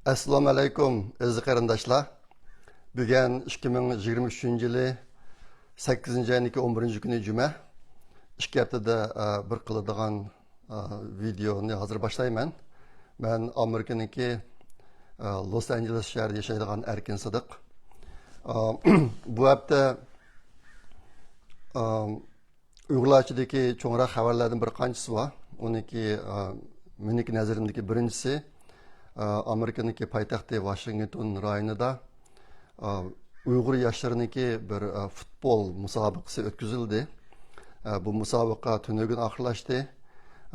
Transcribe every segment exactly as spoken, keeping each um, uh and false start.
ئەسسالامۇ ئەلەيكۇم، ئەزىز قېرىنداشلار. بۈگۈن ئىككى مىڭ يىگىرمە ئۈچىنچى يىلى سەككىزىنچى ئاينىڭكى ئون بىرىنچى كۈنى جۈمە. ئىككى ھەپتىدە، ئە، بىر قىلىدىغان، ئە، ۋىدېونى ھازىر باشلايمەن. مەن ئامېرىكىنىڭكى، ئە، لوس ئانژېلېس شەھىرىدە ياشايدىغان ئەركىن سىدىق. ئە، بۇ ھەپتە، ئە، ئۇيغۇرلار ئىچىدىكى چوڭراق خەۋەرلەردىن بىر قانچىسى بار. ئۇنىڭكى، ئا، مېنىڭكى نەزىرىمدىكى بىرىنچىسى، ئا، ئامېرىكىنىڭكى پايتەختى ۋاشىنگتون رايونىدا، ئا، ئۇيغۇر ياشلىرىنىڭكى بىر، ئا، فۇتبول مۇسابىقىسى ئۆتكۈزۈلدى. ئا، بۇ مۇسابىقە تۈنۈگۈن ئاخىرلاشتى.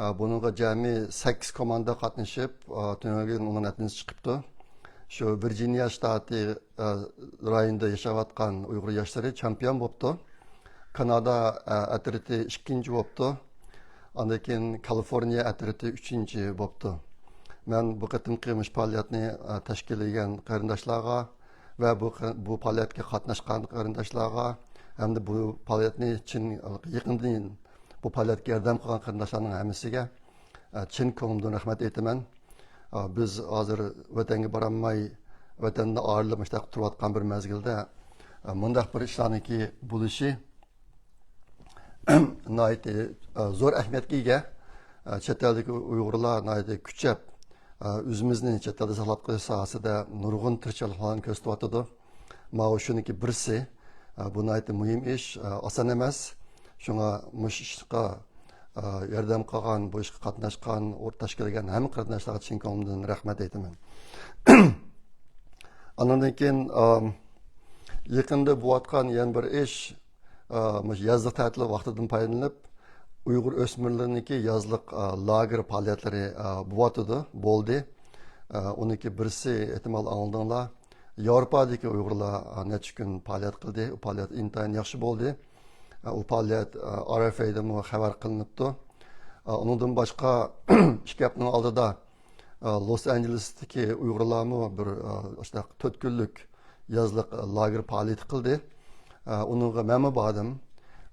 ئا، بۇنىڭغا جەمئىي سەككىز كوماندا قاتنىشىپ، ئا، تۈنۈگۈن ئۇنىڭ نەتىجىسى چىقىپتۇ. شۇ ۋىرجىنىيە شتاتى، ئا، رايونىدا ياشاۋاتقان ئۇيغۇر ياشلىرى چامپىيون بوپتۇ. كانادا، ئە، ئەترىتى ئىككىنچى بوپتۇ. ئاندىن كېيىن كالىفورنىيە ئەترىتى ئۈچىنچى بوپتۇ. مەن بۇ قېتىمقى مۇشۇ پائالىيەتنى، ئە، تەشكىللىگەن قېرىنداشلارغا ۋە بۇ قې-، بۇ پائالىيەتكە قاتناشقان قېرىنداشلارغا ھەمدە بۇ پائالىيەتنى چىن يېقىندىن بۇ پائالىيەتكە ياردەم قىلغان قېرىنداشلارنىڭ ھەممىسىگە، ئە، چىن كۆڭلۈمدىن رەھمەت ئېيتىمەن. ئە، بىز ھازىر ۋەتەنگە بارالماي، ۋەتەندىن ئايرىلىپ مۇشۇنداق تۇرۇۋاتقان بىر مەزگىلدە، ئە، مۇنداق بىر ئىشلارنىڭكى بولۇشى ناھايىتى، ئە، زور ئەھمىيەتكە ئىگە. ئە، چەت ئەلدىكى ئۇيغۇرلار ناھايىتى كۈچەپ، ئە، ئۆزىمىزنى چەت ئەلدە ساقلاپ قېلىش ساھەسىدە نۇرغۇن تىرىشچانلىقلارنى كۆرسىتىۋاتىدۇ. ماۋۇ شۇنىڭكى بىرسى. ئە، بۇ ناھايىتى مۇھىم ئىش، ئە، ئاسان ئەمەس. شۇڭا مۇشۇ ئىشقا، ئە، ياردەم قىلغان، بۇ ئىشقا قاتناشقان، ئورتاش كەلگەن ھەممە قېرىنداشلارغا چىن كۆڭلۈمدىن رەھمەت ئېيتىمەن. ئاندىن كېيىن، ئە، يېقىندا بولۇۋاتقان يەنە بىر ئىش، ئە، مۇشۇ يازلىق تەتىل ۋاقتىدىن پايدىلىنىپ، ئۇيغۇر ئۆسمۈرلىرىنىڭكى يازلىق، ئە، لاگېر پائالىيەتلىرى، ئە، بولۇۋاتىدۇ، بولدى. ئە، ئۇنىڭكى بىرسى ئېھتىمال ئاڭلىدىڭلار. ياۋروپادىكى ئۇيغۇرلار، ئە، نەچچە كۈن پائالىيەت قىلدى. ئۇ پائالىيەت ئىنتايىن ياخشى بولدى. ئە، ئۇ پائالىيەت، ئە، ئار ئېف ئەيدىمۇ خەۋەر قىلىنىپتۇ. ئە، ئۇنىڭدىن باشقا، ئىككى ھەپتىنىڭ ئالدىدا، ئە، لوس ئانژېلېستىكى ئۇيغۇرلارمۇ بىر، ئە، ئاشۇنداق تۆت كۈنلۈك يازلىق، ئە، لاگېر پائالىيىتى قىلدى. ئە، ئۇنىڭغا مەنمۇ باردىم.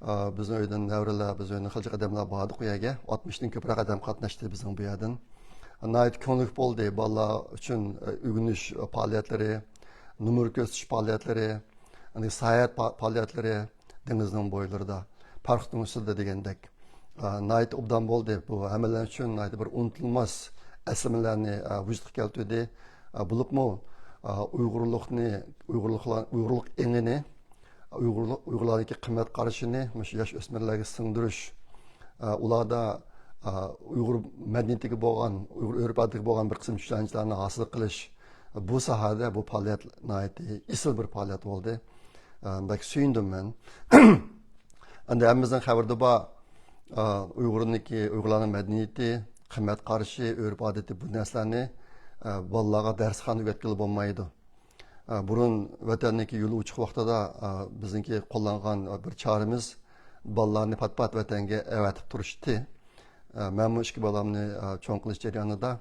ئە، بىزنىڭ ئۆيدىن نەۋرىلەر، بىزنىڭ ئۆيدىن خېلى جىق ئادەملەر باردۇق ئۇ يەرگە. ئاتمىشتىن كۆپرەك ئادەم قاتناشتى بىزنىڭ بۇ يەردىن. ناھايىتى كۆڭۈللۈك بولدى. بالىلار ئۈچۈن، ئە، ئۆگىنىش پائالىيەتلىرى، نومۇر كۆرسىتىش پائالىيەتلىرى، ئەنە ساياھەت پا-، پائالىيەتلىرى دېڭىزنىڭ بويلىرىدا، پارخودنىڭ ئۈستىدە دېگەندەك. ئە، ناھايىتى ئوبدان بولدى. بۇ ھەممىلەر ئۈچۈن ناھايىتى بىر ئۇنتۇلماس ئەسلىمىلەرنى، ئە، ۋۇجۇدقا كەلتۈردى. ئە، بولۇپمۇ، ئە، ئۇيغۇرلۇقنى، ئۇيغۇرلۇقلار، ئۇيغۇرلۇق ئېڭىنى، ئۇيغۇرلۇق، ئۇيغۇرلارنىڭكى قىممەت قارىشىنى مۇشۇ ياش ئۆسمۈرلەرگە سىڭدۈرۈش، ئە، ئۇلاردا، ئە، ئۇيغۇر مەدەنىيىتىگە بولغان، ئۇيغۇر ئۆرپ-ئادىتىگە بولغان بىر قىسىم چۈشەنچىلەرنى ھاسىل قىلىش، بۇ ساھەدە بۇ پائالىيەت ناھايىتى ئېسىل بىر پائالىيەت بولدى. ئە، بەك سۆيۈندۈم مەن. ئەمدى ھەممىمىزنىڭ خەۋىرىدە بار، ئە، ئۇيغۇرنىڭكى، ئۇيغۇرلارنىڭ مەدەنىيىتى، قىممەت قارىشى، ئۆرپ-ئادىتى، بۇ نەرسىلەرنى، ئە، بالىلارغا دەرسخانىدا ئۆگەتكىلى بولمايدۇ. ئە، بۇرۇن ۋەتەندىكى يول ئوچۇق ۋاقتىدا، ئە، بىزنىڭكى قوللانغان، ئە، بىر چارىمىز بالىلارنى پات-پات ۋەتەنگە ئەۋەتىپ تۇرۇشتى. ئە، مەنمۇ ئىككى بالامنى، ئە، چوڭ قىلىش جەريانىدا،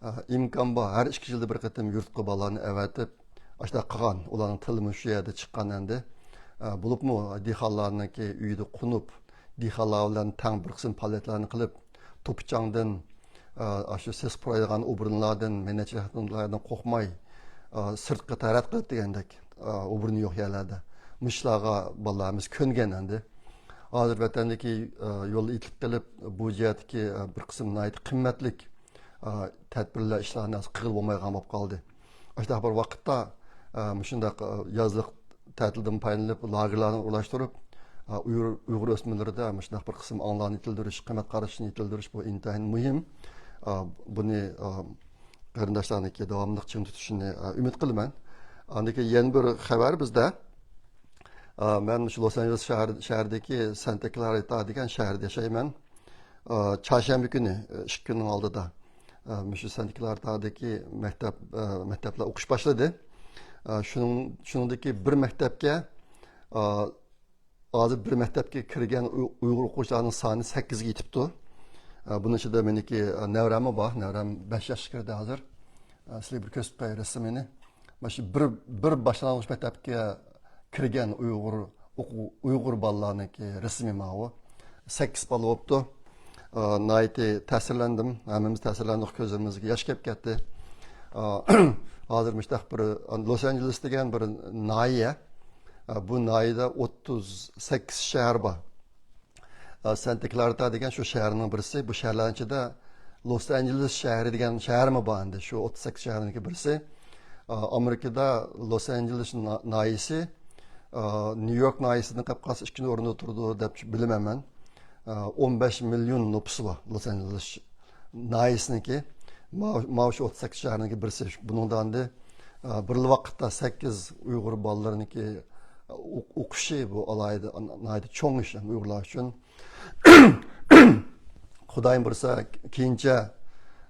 ئە، ئىمكان بار، ھەر ئىككى يىلدا بىر قېتىم يۇرتقا بالىلارنى ئەۋەتىپ، ئاشۇنداق قىلغان. ئۇلارنىڭ تىلىمۇ شۇ يەردە چىققان ئەمدى. ئە، بولۇپمۇ دېھقانلارنىڭكى ئۆيىدە قونۇپ، دېھقانلار بىلەن تەڭ بىر قىسىم پائالىيەتلەرنى قىلىپ، توپا-چاڭدىن، ئە، ئاشۇ سېسىق پۇرايدىغان ئوبورىنلاردىن، مەينەتچىلەردىن قورقماي، ئە، سىرتقا تەرەت قىلىپ دېگەندەك، ئە، ئوبورىنى يوق يەرلەردە. مۇشۇلارغا بالىلىرىمىز كۆنگەن ئەمدى. ھازىر ۋەتەندىكى، ئە، يولدا ئېتىلىپ قېلىپ، بۇ جەھەتتىكى، ئە، بىر قىسىم ناھايىتى قىممەتلىك، ئە، تەدبىرلەر، ئىشلارنى ھازىر قىلغىلى بولمايدىغان بولۇپ قالدى. ئاشۇنداق بىر ۋاقىتتا، ئە، مۇشۇنداق، ئە، يازلىق تەتىلدىن پايدىلىنىپ، لاگېرلارنى ئورۇنلاشتۇرۇپ، ئە، ئۇيغۇر، ئۇيغۇر ئۆسمۈرلىرىدە مۇشۇنداق بىر قىسىم ئاڭلارنى يېتىلدۈرۈش، قىممەت قارىشىنى يېتىلدۈرۈش، بۇ ئىنتايىن مۇھىم. ئە، بۇنى، ئە، قېرىنداشلارنىڭكى داۋاملىق چىڭ تۇتۇشىنى، ئە، ئۈمىد قىلىمەن. ئاندىن كېيىن يەنە بىر خەۋەر بىزدە. ئە، مەن مۇشۇ لوس ئانژېلېس شەھەر، شەھىرىدىكى سانتا كلارىتا دېگەن شەھەردە ياشايمەن. ئە، چارشەنبە كۈنى، ئە، ئىككى كۈننىڭ ئالدىدا، ئە، مۇشۇ سانتا كلارىتادىكى مەكتەپ، ئە، مەكتەپلەر ئوقۇش باشلىدى. ئە، شۇنىڭ، شۇنىڭدىكى بىر مەكتەپكە، ئە، ھازىر بىر مەكتەپكە كىرگەن ئۇي-، ئۇيغۇر ئوقۇغۇچىلارنىڭ سانى سەككىزگە يېتىپتۇ. ئە، بۇنىڭ ئىچىدە مېنىڭكى، ئە، نەۋرەممۇ بار. نەۋرەم بەش ياشقا كىردى ھازىر. ئە، سىلەرگە بىر كۆرسىتىپ قوياي رەسىمىنى. مانا شۇ بىر، بىر باشلانغۇچ مەكتەپكە كىرگەن ئۇيغۇر ئوقۇ-، ئۇيغۇر بالىلارنىڭكى رەسىمى ماۋۇ. سەككىز بالا بوپتۇ. ئە، ناھايىتى تەسىرلەندىم. ھەممىمىز تەسىرلەندۇق، كۆزلىرىمىزگە ياش كېلىپ كەتتى. ئا، ھازىر مۇشتاق بىر، لوس ئانژېلېس دېگەن بىر ناھىيە. ئا، بۇ ناھىيەدە ئوتتۇز سەككىز شەھەر بار. ئا، سانتا كلارتا دېگەن شۇ شەھەرنىڭ بىرسى. بۇ شەھەرلەرنىڭ ئىچىدە لوس ئانژېلېس شەھىرى دېگەن شەھەرمۇ بار ئەمدى. شۇ ئوتتۇز سەككىز شەھەرنىڭكى بىرسى. ئا، ئامېرىكىدا لوس ئانژېلېس نا-، ناھىيەسى، ئا، نيۇ يورك ناھىيەسىدىن قېلىپ قالسا ئىككىنچى ئورۇندا تۇرىدۇ دەپ بىلىمەن مەن. ئا، ئون بەش مىليون نوپۇسى بار لوس ئانژېلېس ناھىيەسىنىڭكى. ماۋۇ، ماۋۇ شۇ ئوتتۇز سەككىز شەھەرنىڭكى بىرسى. بۇنىڭدا ئەمدى، ئا، بىرلا ۋاقىتتا سەككىز ئۇيغۇر بالىلىرىنىڭكى ئوق-، ئوقۇشى بۇ ئالاھىدە، ناھايىتى چوڭ ئىش ئۇيغۇرلار ئۈچۈن. خۇدايىم بۇيرۇسا كېيىنچە،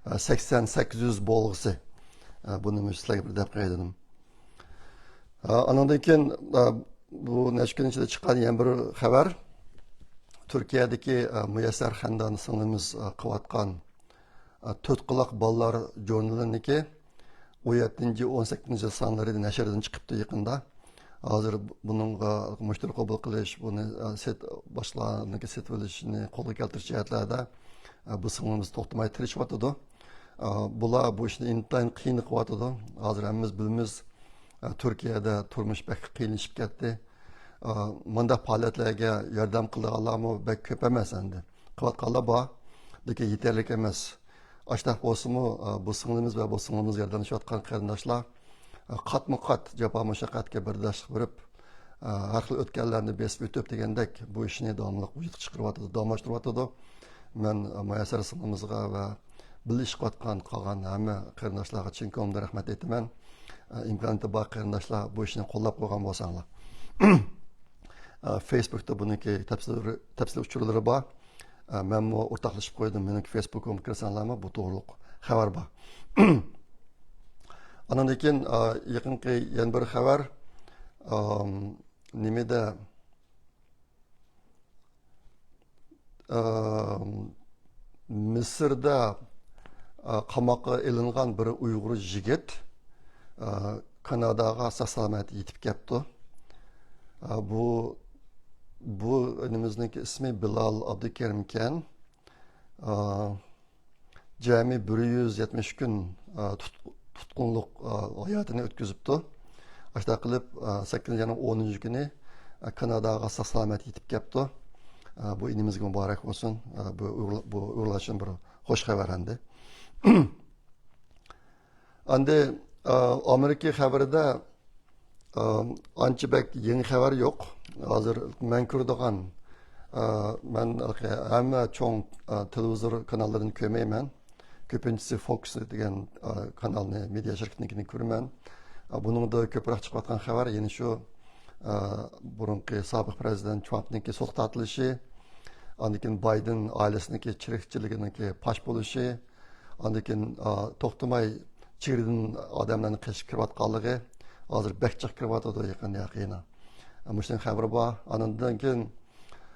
ئە، سەكسەن سەككىز يۈز بولغۇسى. ئە، بۇنى مۇشۇ سىلەرگە بىر دەپ قوياي دېدىم. ئە، ئانىڭدىن كېيىن، ئە، بۇ نەچچە كۈن ئىچىدە چىققان يەنە بىر خەۋەر. تۈركىيەدىكى، ئە، مۇيەسسەر خەندان سىڭلىمىز، ئە، قىلىۋاتقان، ئە، تۆت قۇلاق بالىلار ژۇرنىلىنىڭكى ئون يەتتىنچى، ئون سەككىزىنچى سانلىرى نەشردىن چىقىپتۇ يېقىندا. ھازىر بۇنىڭغا مۇشتەرى قوبۇل قىلىش، بۇنى، ئە، سېت-، باشقىلارنىڭكى سېتىۋېلىشىنى قولغا كەلتۈرۈش جەھەتلەردە، ئە، بۇ سىڭلىمىز توختىماي تىرىشىۋاتىدۇ. ئە، بۇلار بۇ ئىشنى ئىنتايىن قىينىقىۋاتىدۇ. ھازىر ھەممىمىز بىلىمىز، ئە، تۈركىيەدە تۇرمۇش بەك قىيىنلىشىپ كەتتى. ئە، مۇنداق پائالىيەتلەرگە ياردەم قىلىدىغانلارمۇ بەك كۆپ ئەمەس ئەمدى. قىلىۋاتقانلار بار، لېكىن يېتەرلىك ئەمەس. ئاشتاق بولسىمۇ، ئە، بۇ سىڭلىمىز ۋە بۇ سىڭلىمىزغا ياردەملىشىۋاتقان قېرىنداشلار، ئە، قاتمۇ قات جاپا مۇشەققەتكە بەرداشلىق بېرىپ، ئە، ھەر خىل ئۆتكەللەرنى بېسىپ ئۆتۈپ دېگەندەك بۇ ئىشنى داۋاملىق ۋۇجۇدقا چىقىرىۋاتىدۇ، داۋاملاشتۇرۇۋاتىدۇ. مەن، ئە، مۇيەسسەر سىڭلىمىزغا ۋە بىللە ئىش قىلىۋاتقان قالغان ھەممە قېرىنداشلارغا چىن كۆڭلۈمدىن رەھمەت ئېيتىمەن. ئە، ئىمكانىيىتى بار قېرىنداشلار بۇ ئىشنى قوللاپ قويغان بولساڭلار. ئە، فېيسبۇكتا بۇنىڭكى تەپسىلىي، تەپسىلىي ئۇچۇرلىرى بار. ئە، مەنمۇ ئورتاقلىشىپ قويدۇم. مېنىڭكى فېيسبۇكۇمغا كىرسەڭلارمۇ بۇ توغرۇلۇق خەۋەر بار. ئانىڭدىن كېيىن، ئە، يېقىنقى يەنە بىر خەۋەر. ئام، نېمىدە، ئام، مىسىردا، ئە، قاماققا ئېلىنغان بىر ئۇيغۇر يىگىت، ئە، كاناداغا ساق-سالامەت يېتىپ كەپتۇ. ئە، بۇ، بۇ ئىنىمىزنىڭكى ئىسمى بىلال ئابدۇكېرىمكەن. ئە، جەمئىي بىر يۈز يەتمىش كۈن، ئە، تۇت-، تۇتقۇنلۇق، ئە، ھاياتىنى ئۆتكۈزۈپتۇ. ئاشۇنداق قىلىپ، ئە، سەككىزىنچى ئاينىڭ ئونىنچى كۈنى، ئە، كاناداغا ساق-سالامەت يېتىپ كەپتۇ. ئە، بۇ ئىنىمىزگە مۇبارەك بولسۇن. ئە، بۇ ئۇيغۇر-، بۇ ئۇيغۇرلار ئۈچۈن بىر خوش خەۋەر ئەمدى. ئەمدى، ئە، ئامېرىكا خەۋىرىدە، ئە، ئانچە بەك يېڭى خەۋەر يوق. ھازىر مەن كۆرىدىغان، ئە، مەن ھەممە چوڭ، ئە، تېلېۋىزور كاناللىرىنى كۆرمەيمەن. كۆپىنچىسى فوكس دېگەن، ئە، كانالنى، مېدىيا شىركىتىنىڭكىنى كۆرىمەن. ئە، بۇنىڭدا كۆپرەك چىقىۋاتقان خەۋەر يەنە شۇ، ئە، بۇرۇنقى سابىق پىرېزىدېنت ترامپنىڭكى سوتقا تارتىلىشى، ئاندىن كېيىن بايدېن ئائىلىسىنىڭكى چىرىكچىلىكىنىڭكى پاش بولۇشى، ئاندىن كېيىن، ئا، توختىماي چېگرىدىن ئادەملەرنىڭ قېچىپ كىرىۋاتقانلىقى، ھازىر بەك جىق كىرىۋاتىدۇ يېقىن يېقىنا. مۇشۇنىڭ خەۋىرى بار. ئاندىن كېيىن،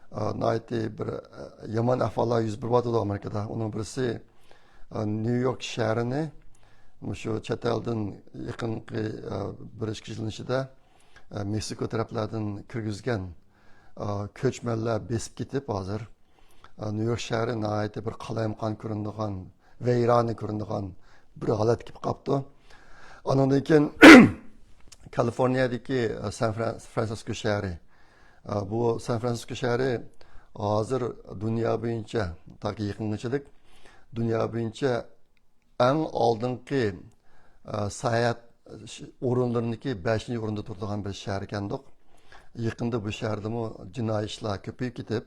ئا، ناھايىتى بىر، ئا، يامان ئەھۋاللار يۈز بېرىۋاتىدۇ ئامېرىكىدا. ئۇنىڭ بىرسى، ئا، نيۇ يورك شەھىرىنى مۇشۇ چەت ئەلدىن يېقىنقى، ئا، بىر ئىككى يىلنىڭ ئىچىدە، ئا، مېكسىكو تەرەپلەردىن كىرگۈزگەن، ئا، كۆچمەنلەر بېسىپ كېتىپ ھازىر، ئا، نيۇ يورك شەھىرى ناھايىتى بىر قالايمىقان كۆرۈنىدىغان، ۋەيرانە كۆرۈنىدىغان بىر ھالەتكە كېلىپ قاپتۇ. ئانىڭدىن كېيىن كالىفورنىيەدىكى، ئە، سان فران-، فرانسىسكو شەھىرى. ئە، بۇ سان فرانسىسكو شەھىرى ھازىر دۇنيا بويىچە، تاكى يېقىنغىچىلىك دۇنيا بويىچە ئەڭ ئالدىنقى، ئە، ساياھەت ئورۇنلىرىنىڭكى بەشىنچى ئورۇندا تۇرىدىغان بىر شەھەر ئىكەندۇق. يېقىندا بۇ شەھەردىمۇ جىنايى ئىشلار كۆپىيىپ كېتىپ،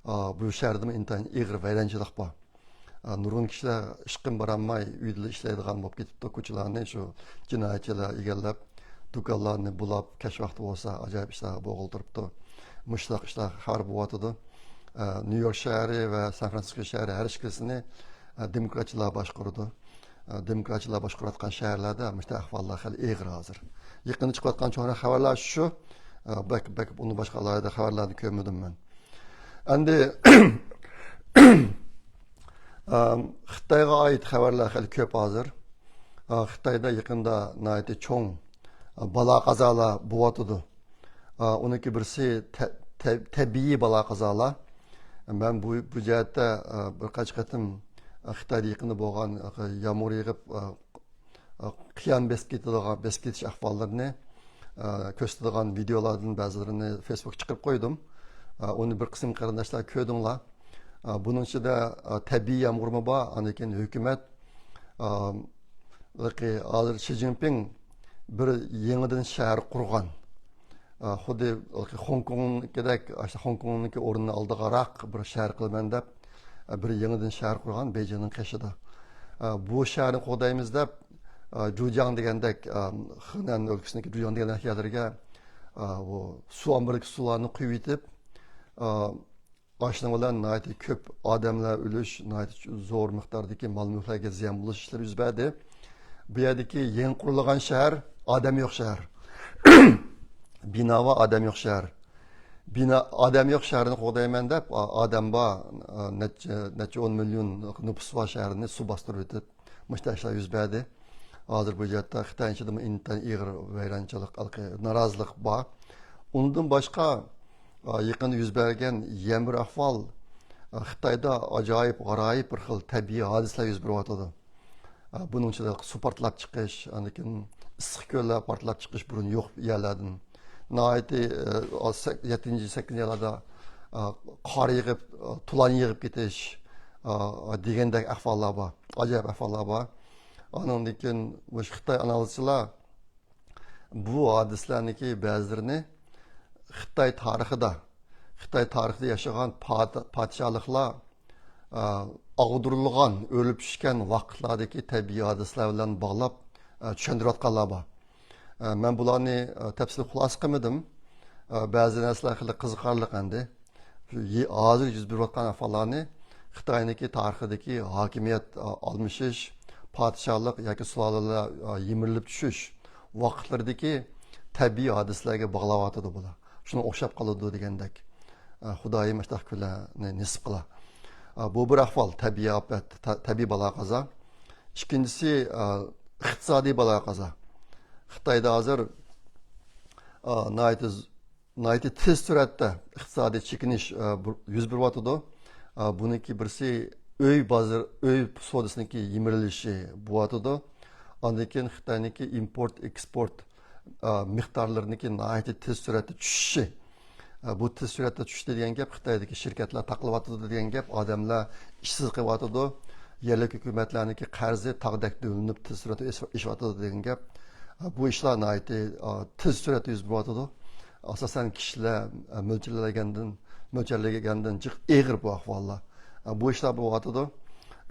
ئە، بۇ شەھەردىمۇ ئىنتايىن ئېغىر ۋەيرانچىلىق بار. ئە، نۇرغۇن كىشىلەر ئىشقىمۇ بارالماي، ئۆيدىلا ئىشلەيدىغان بولۇپ كېتىپتۇ. كوچىلارنى شۇ جىنايەتچىلەر ئىگىلەپ، دۇكانلارنى بۇلاپ، كەچ ۋاقتى بولسا ئاجايىپ ئىشلارغا بوغۇلۇپ تۇرۇپتۇ. مۇشۇنداق ئىشلار خەۋەر بولۇۋاتىدۇ. ئە، نيۇ يورك شەھىرى ۋە سان فرانسىسكو شەھىرى ھەر ئىككىلىسىنى، ئە، دېموكراتچىلار باشقۇرىدۇ. ئە، دېموكراتچىلار باشقۇرۇۋاتقان شەھەرلەردە مۇشۇنداق ئەھۋاللار خېلى ئېغىر ھازىر. يېقىندا چىقىۋاتقان چوڭراق خەۋەرلەر شۇ. ئە، بەك، بەك ئۇنى باشقا ئالاھىدە خەۋەرلەرنى كۆرمىدىم مەن. ئەمدى، ئەم، خىتايغا ئائىت خەۋەرلەر خېلى كۆپ ھازىر. ئە، خىتايدا يېقىندا ناھايىتى چوڭ، ئە، بالا قازالار بولۇۋاتىدۇ. ئە، ئۇنىڭكى بىرسى تە-، تە-، تەبىئىي بالا قازالار. مەن بۇ، بۇ جەھەتتە، ئە، بىر قانچە قېتىم، ئە، خىتايدا يېقىندا بولغان، ئە، يامغۇر يېغىپ، ئە، قىيان بېسىپ كېتىدىغان، بېسىپ كېتىش ئەھۋاللىرىنى، ئە، كۆرسىتىدىغان ۋىدېئولاردىن بەزىلىرىنى فېيسبۇكقا چىقىرىپ قويدۇم. ئە، ئۇنى بىر قىسىم قېرىنداشلار كۆردۈڭلار. ئە، بۇنىڭ ئىچىدە، ئە، تەبىئىي يامغۇرمۇ بار، ئاندىن كېيىن ھۆكۈمەت، ئە، ھازىر شى جىنپىڭ بىر يېڭىدىن شەھەر قۇرغان. ئە، خۇددى خوڭكوڭدىكىدەك، ئاشۇ خوڭكوڭنىڭكى ئورنىنى ئالىدىغانراق بىر شەھەر قىلىمەن دەپ، ئە، بىر يېڭىدىن شەھەر قۇرغان بېيجىڭنىڭ قېشىدا. ئە، بۇ شەھەرنى قوغدايمىز دەپ، ئە، جۇجياڭ دېگەندەك، ئە، خېنەن ئۆلكىسىدىكى جۇجياڭ دېگەندەك يەرلەرگە، ئە، بۇ سۇ ئامبىرىدىكى سۇلارنى قۇيۇۋېتىپ، ئە، ئاشۇنىڭ بىلەن ناھايىتى كۆپ ئادەملەر ئۆلۈش، ناھايىتى زور مىقداردىكى مال مۈلۈكلەرگە زىيان بولۇش ئىشلىرى يۈز بەردى. بۇ يەردىكى يېڭى قۇرۇلغان شەھەر ئادەم يوق شەھەر. بىنا بار، ئادەم يوق شەھەر. بىنا، ئادەم يوق شەھەرنى قوغدايمەن دەپ، ئا-، ئادەم بار، ئا، نەچچە، نەچچە ئون مىليون نوپۇس بار شەھەرنى سۇ باستۇرۇپ ئۆتۈپ، مۇشۇنداق ئىشلار يۈز بەردى. ھازىر بۇ جەھەتتە خىتاي ئىچىدىمۇ ئىنتايىن ئېغىر ۋەيرانچىلىق، نارازىلىق بار. ئۇندىن باشقا، ئا، يېقىندا يۈز بەرگەن يەنە بىر ئەھۋال، ئا، خىتايدا ئاجايىپ، غارايىپ بىر خىل تەبىئىي ھادىسىلەر يۈز بېرىۋاتىدۇ. ئا، بۇنىڭ ئىچىدە سۇ پارتلاپ چىقىش، ئاندىن كېيىن ئىسسىق كۆللەر پارتلاپ چىقىش، بۇرۇن يوق يەرلەردىن. ناھايىتى، ئە، سەك-، يەتتىنچى، سەككىزىنچى يىللاردا، ئە، قار يېغىپ، ئە، تۇلان يېغىپ كېتىش، ئە، دېگەندەك ئەھۋاللار بار. ئاجايىپ ئەھۋاللار بار. ئانىڭدىن كېيىن مۇشۇ خىتاي ئانالىزچىلار بۇ ھادىسىلەرنىڭكى بەزىلىرىنى خىتاي تارىخىدا، خىتاي تارىخىدا ياشىغان پات-، پادىشاھلىقلار ئاغدۇرۇلغان، ئۆرۈلۈپ چۈشكەن ۋاقىتلاردىكى تەبىئىي ھادىسىلەر بىلەن باغلاپ، ئە، چۈشەندۈرۈۋاتقانلار بار. ئە، مەن بۇلارنى، ئە، تەپسىلىي خۇلاسە قىلمىدىم. ئە، بەزى نەرسىلەر خېلى قىزىقارلىق ئەمدى. شۇ يى-، ھازىر يۈز بېرىۋاتقان ئەھۋاللارنى خىتاينىڭكى تارىخىدىكى ھاكىمىيەت، ئە، ئالمىشىش، پادىشاھلىق ياكى سۇلالىلەر، ئە، يىمىرىلىپ چۈشۈش ۋاقىتلىرىدىكى تەبىئىي ھادىسىلەرگە باغلاۋاتىدۇ بۇلار. شۇنىڭغا ئوخشاپ قالىدۇ دېگەندەك. ئە، خۇدايىم ئاشۇنداق كۈنلەرنى نېسىپ قىلا. ئە، بۇ بىر ئەھۋال، تەبىئىي ئاپەت، تە-، تەبىئىي بالا-قازا. ئىككىنچىسى، ئە، ئىقتىسادىي بالا-قازا. خىتايدا ھازىر، ئە، ناھايىتى ز-، ناھايىتى تېز سۈرئەتتە ئىقتىسادىي چېكىنىش، ئە، بۇ-، يۈز بېرىۋاتىدۇ. ئە، بۇنىڭكى بىرسى ئۆي بازار، ئۆي سودىسىنىڭكى يىمىرىلىشى بولۇۋاتىدۇ. ئاندىن كېيىن خىتاينىڭكى ئىمپورت، ئېكسپورت، ئە، مىقدارلىرىنىڭكى ناھايىتى تېز سۈرئەتتە چۈشۈشى. ئە، بۇ تېز سۈرئەتتە چۈشتى دېگەن گەپ، خىتايدىكى شىركەتلەر تاقىلىۋاتىدۇ دېگەن گەپ، ئادەملەر ئىشسىز قېلىۋاتىدۇ، يەرلىك ھۆكۈمەتلەرنىڭكى قەرزى تاغدەك دۆۋىلىنىپ تېز سۈرئەتتە ئېش-، ئېشىۋاتىدۇ دېگەن گەپ. ئە، بۇ ئىشلار ناھايىتى، ئە، تېز سۈرئەتتە يۈز بېرىۋاتىدۇ. ئاساسەن كىشىلەر، ئە، مۆلچەرلىگەندىن، مۆلچەرلىگەندىن جىق ئېغىر بۇ ئەھۋاللار. ئە، بۇ ئىشلار بولۇۋاتىدۇ.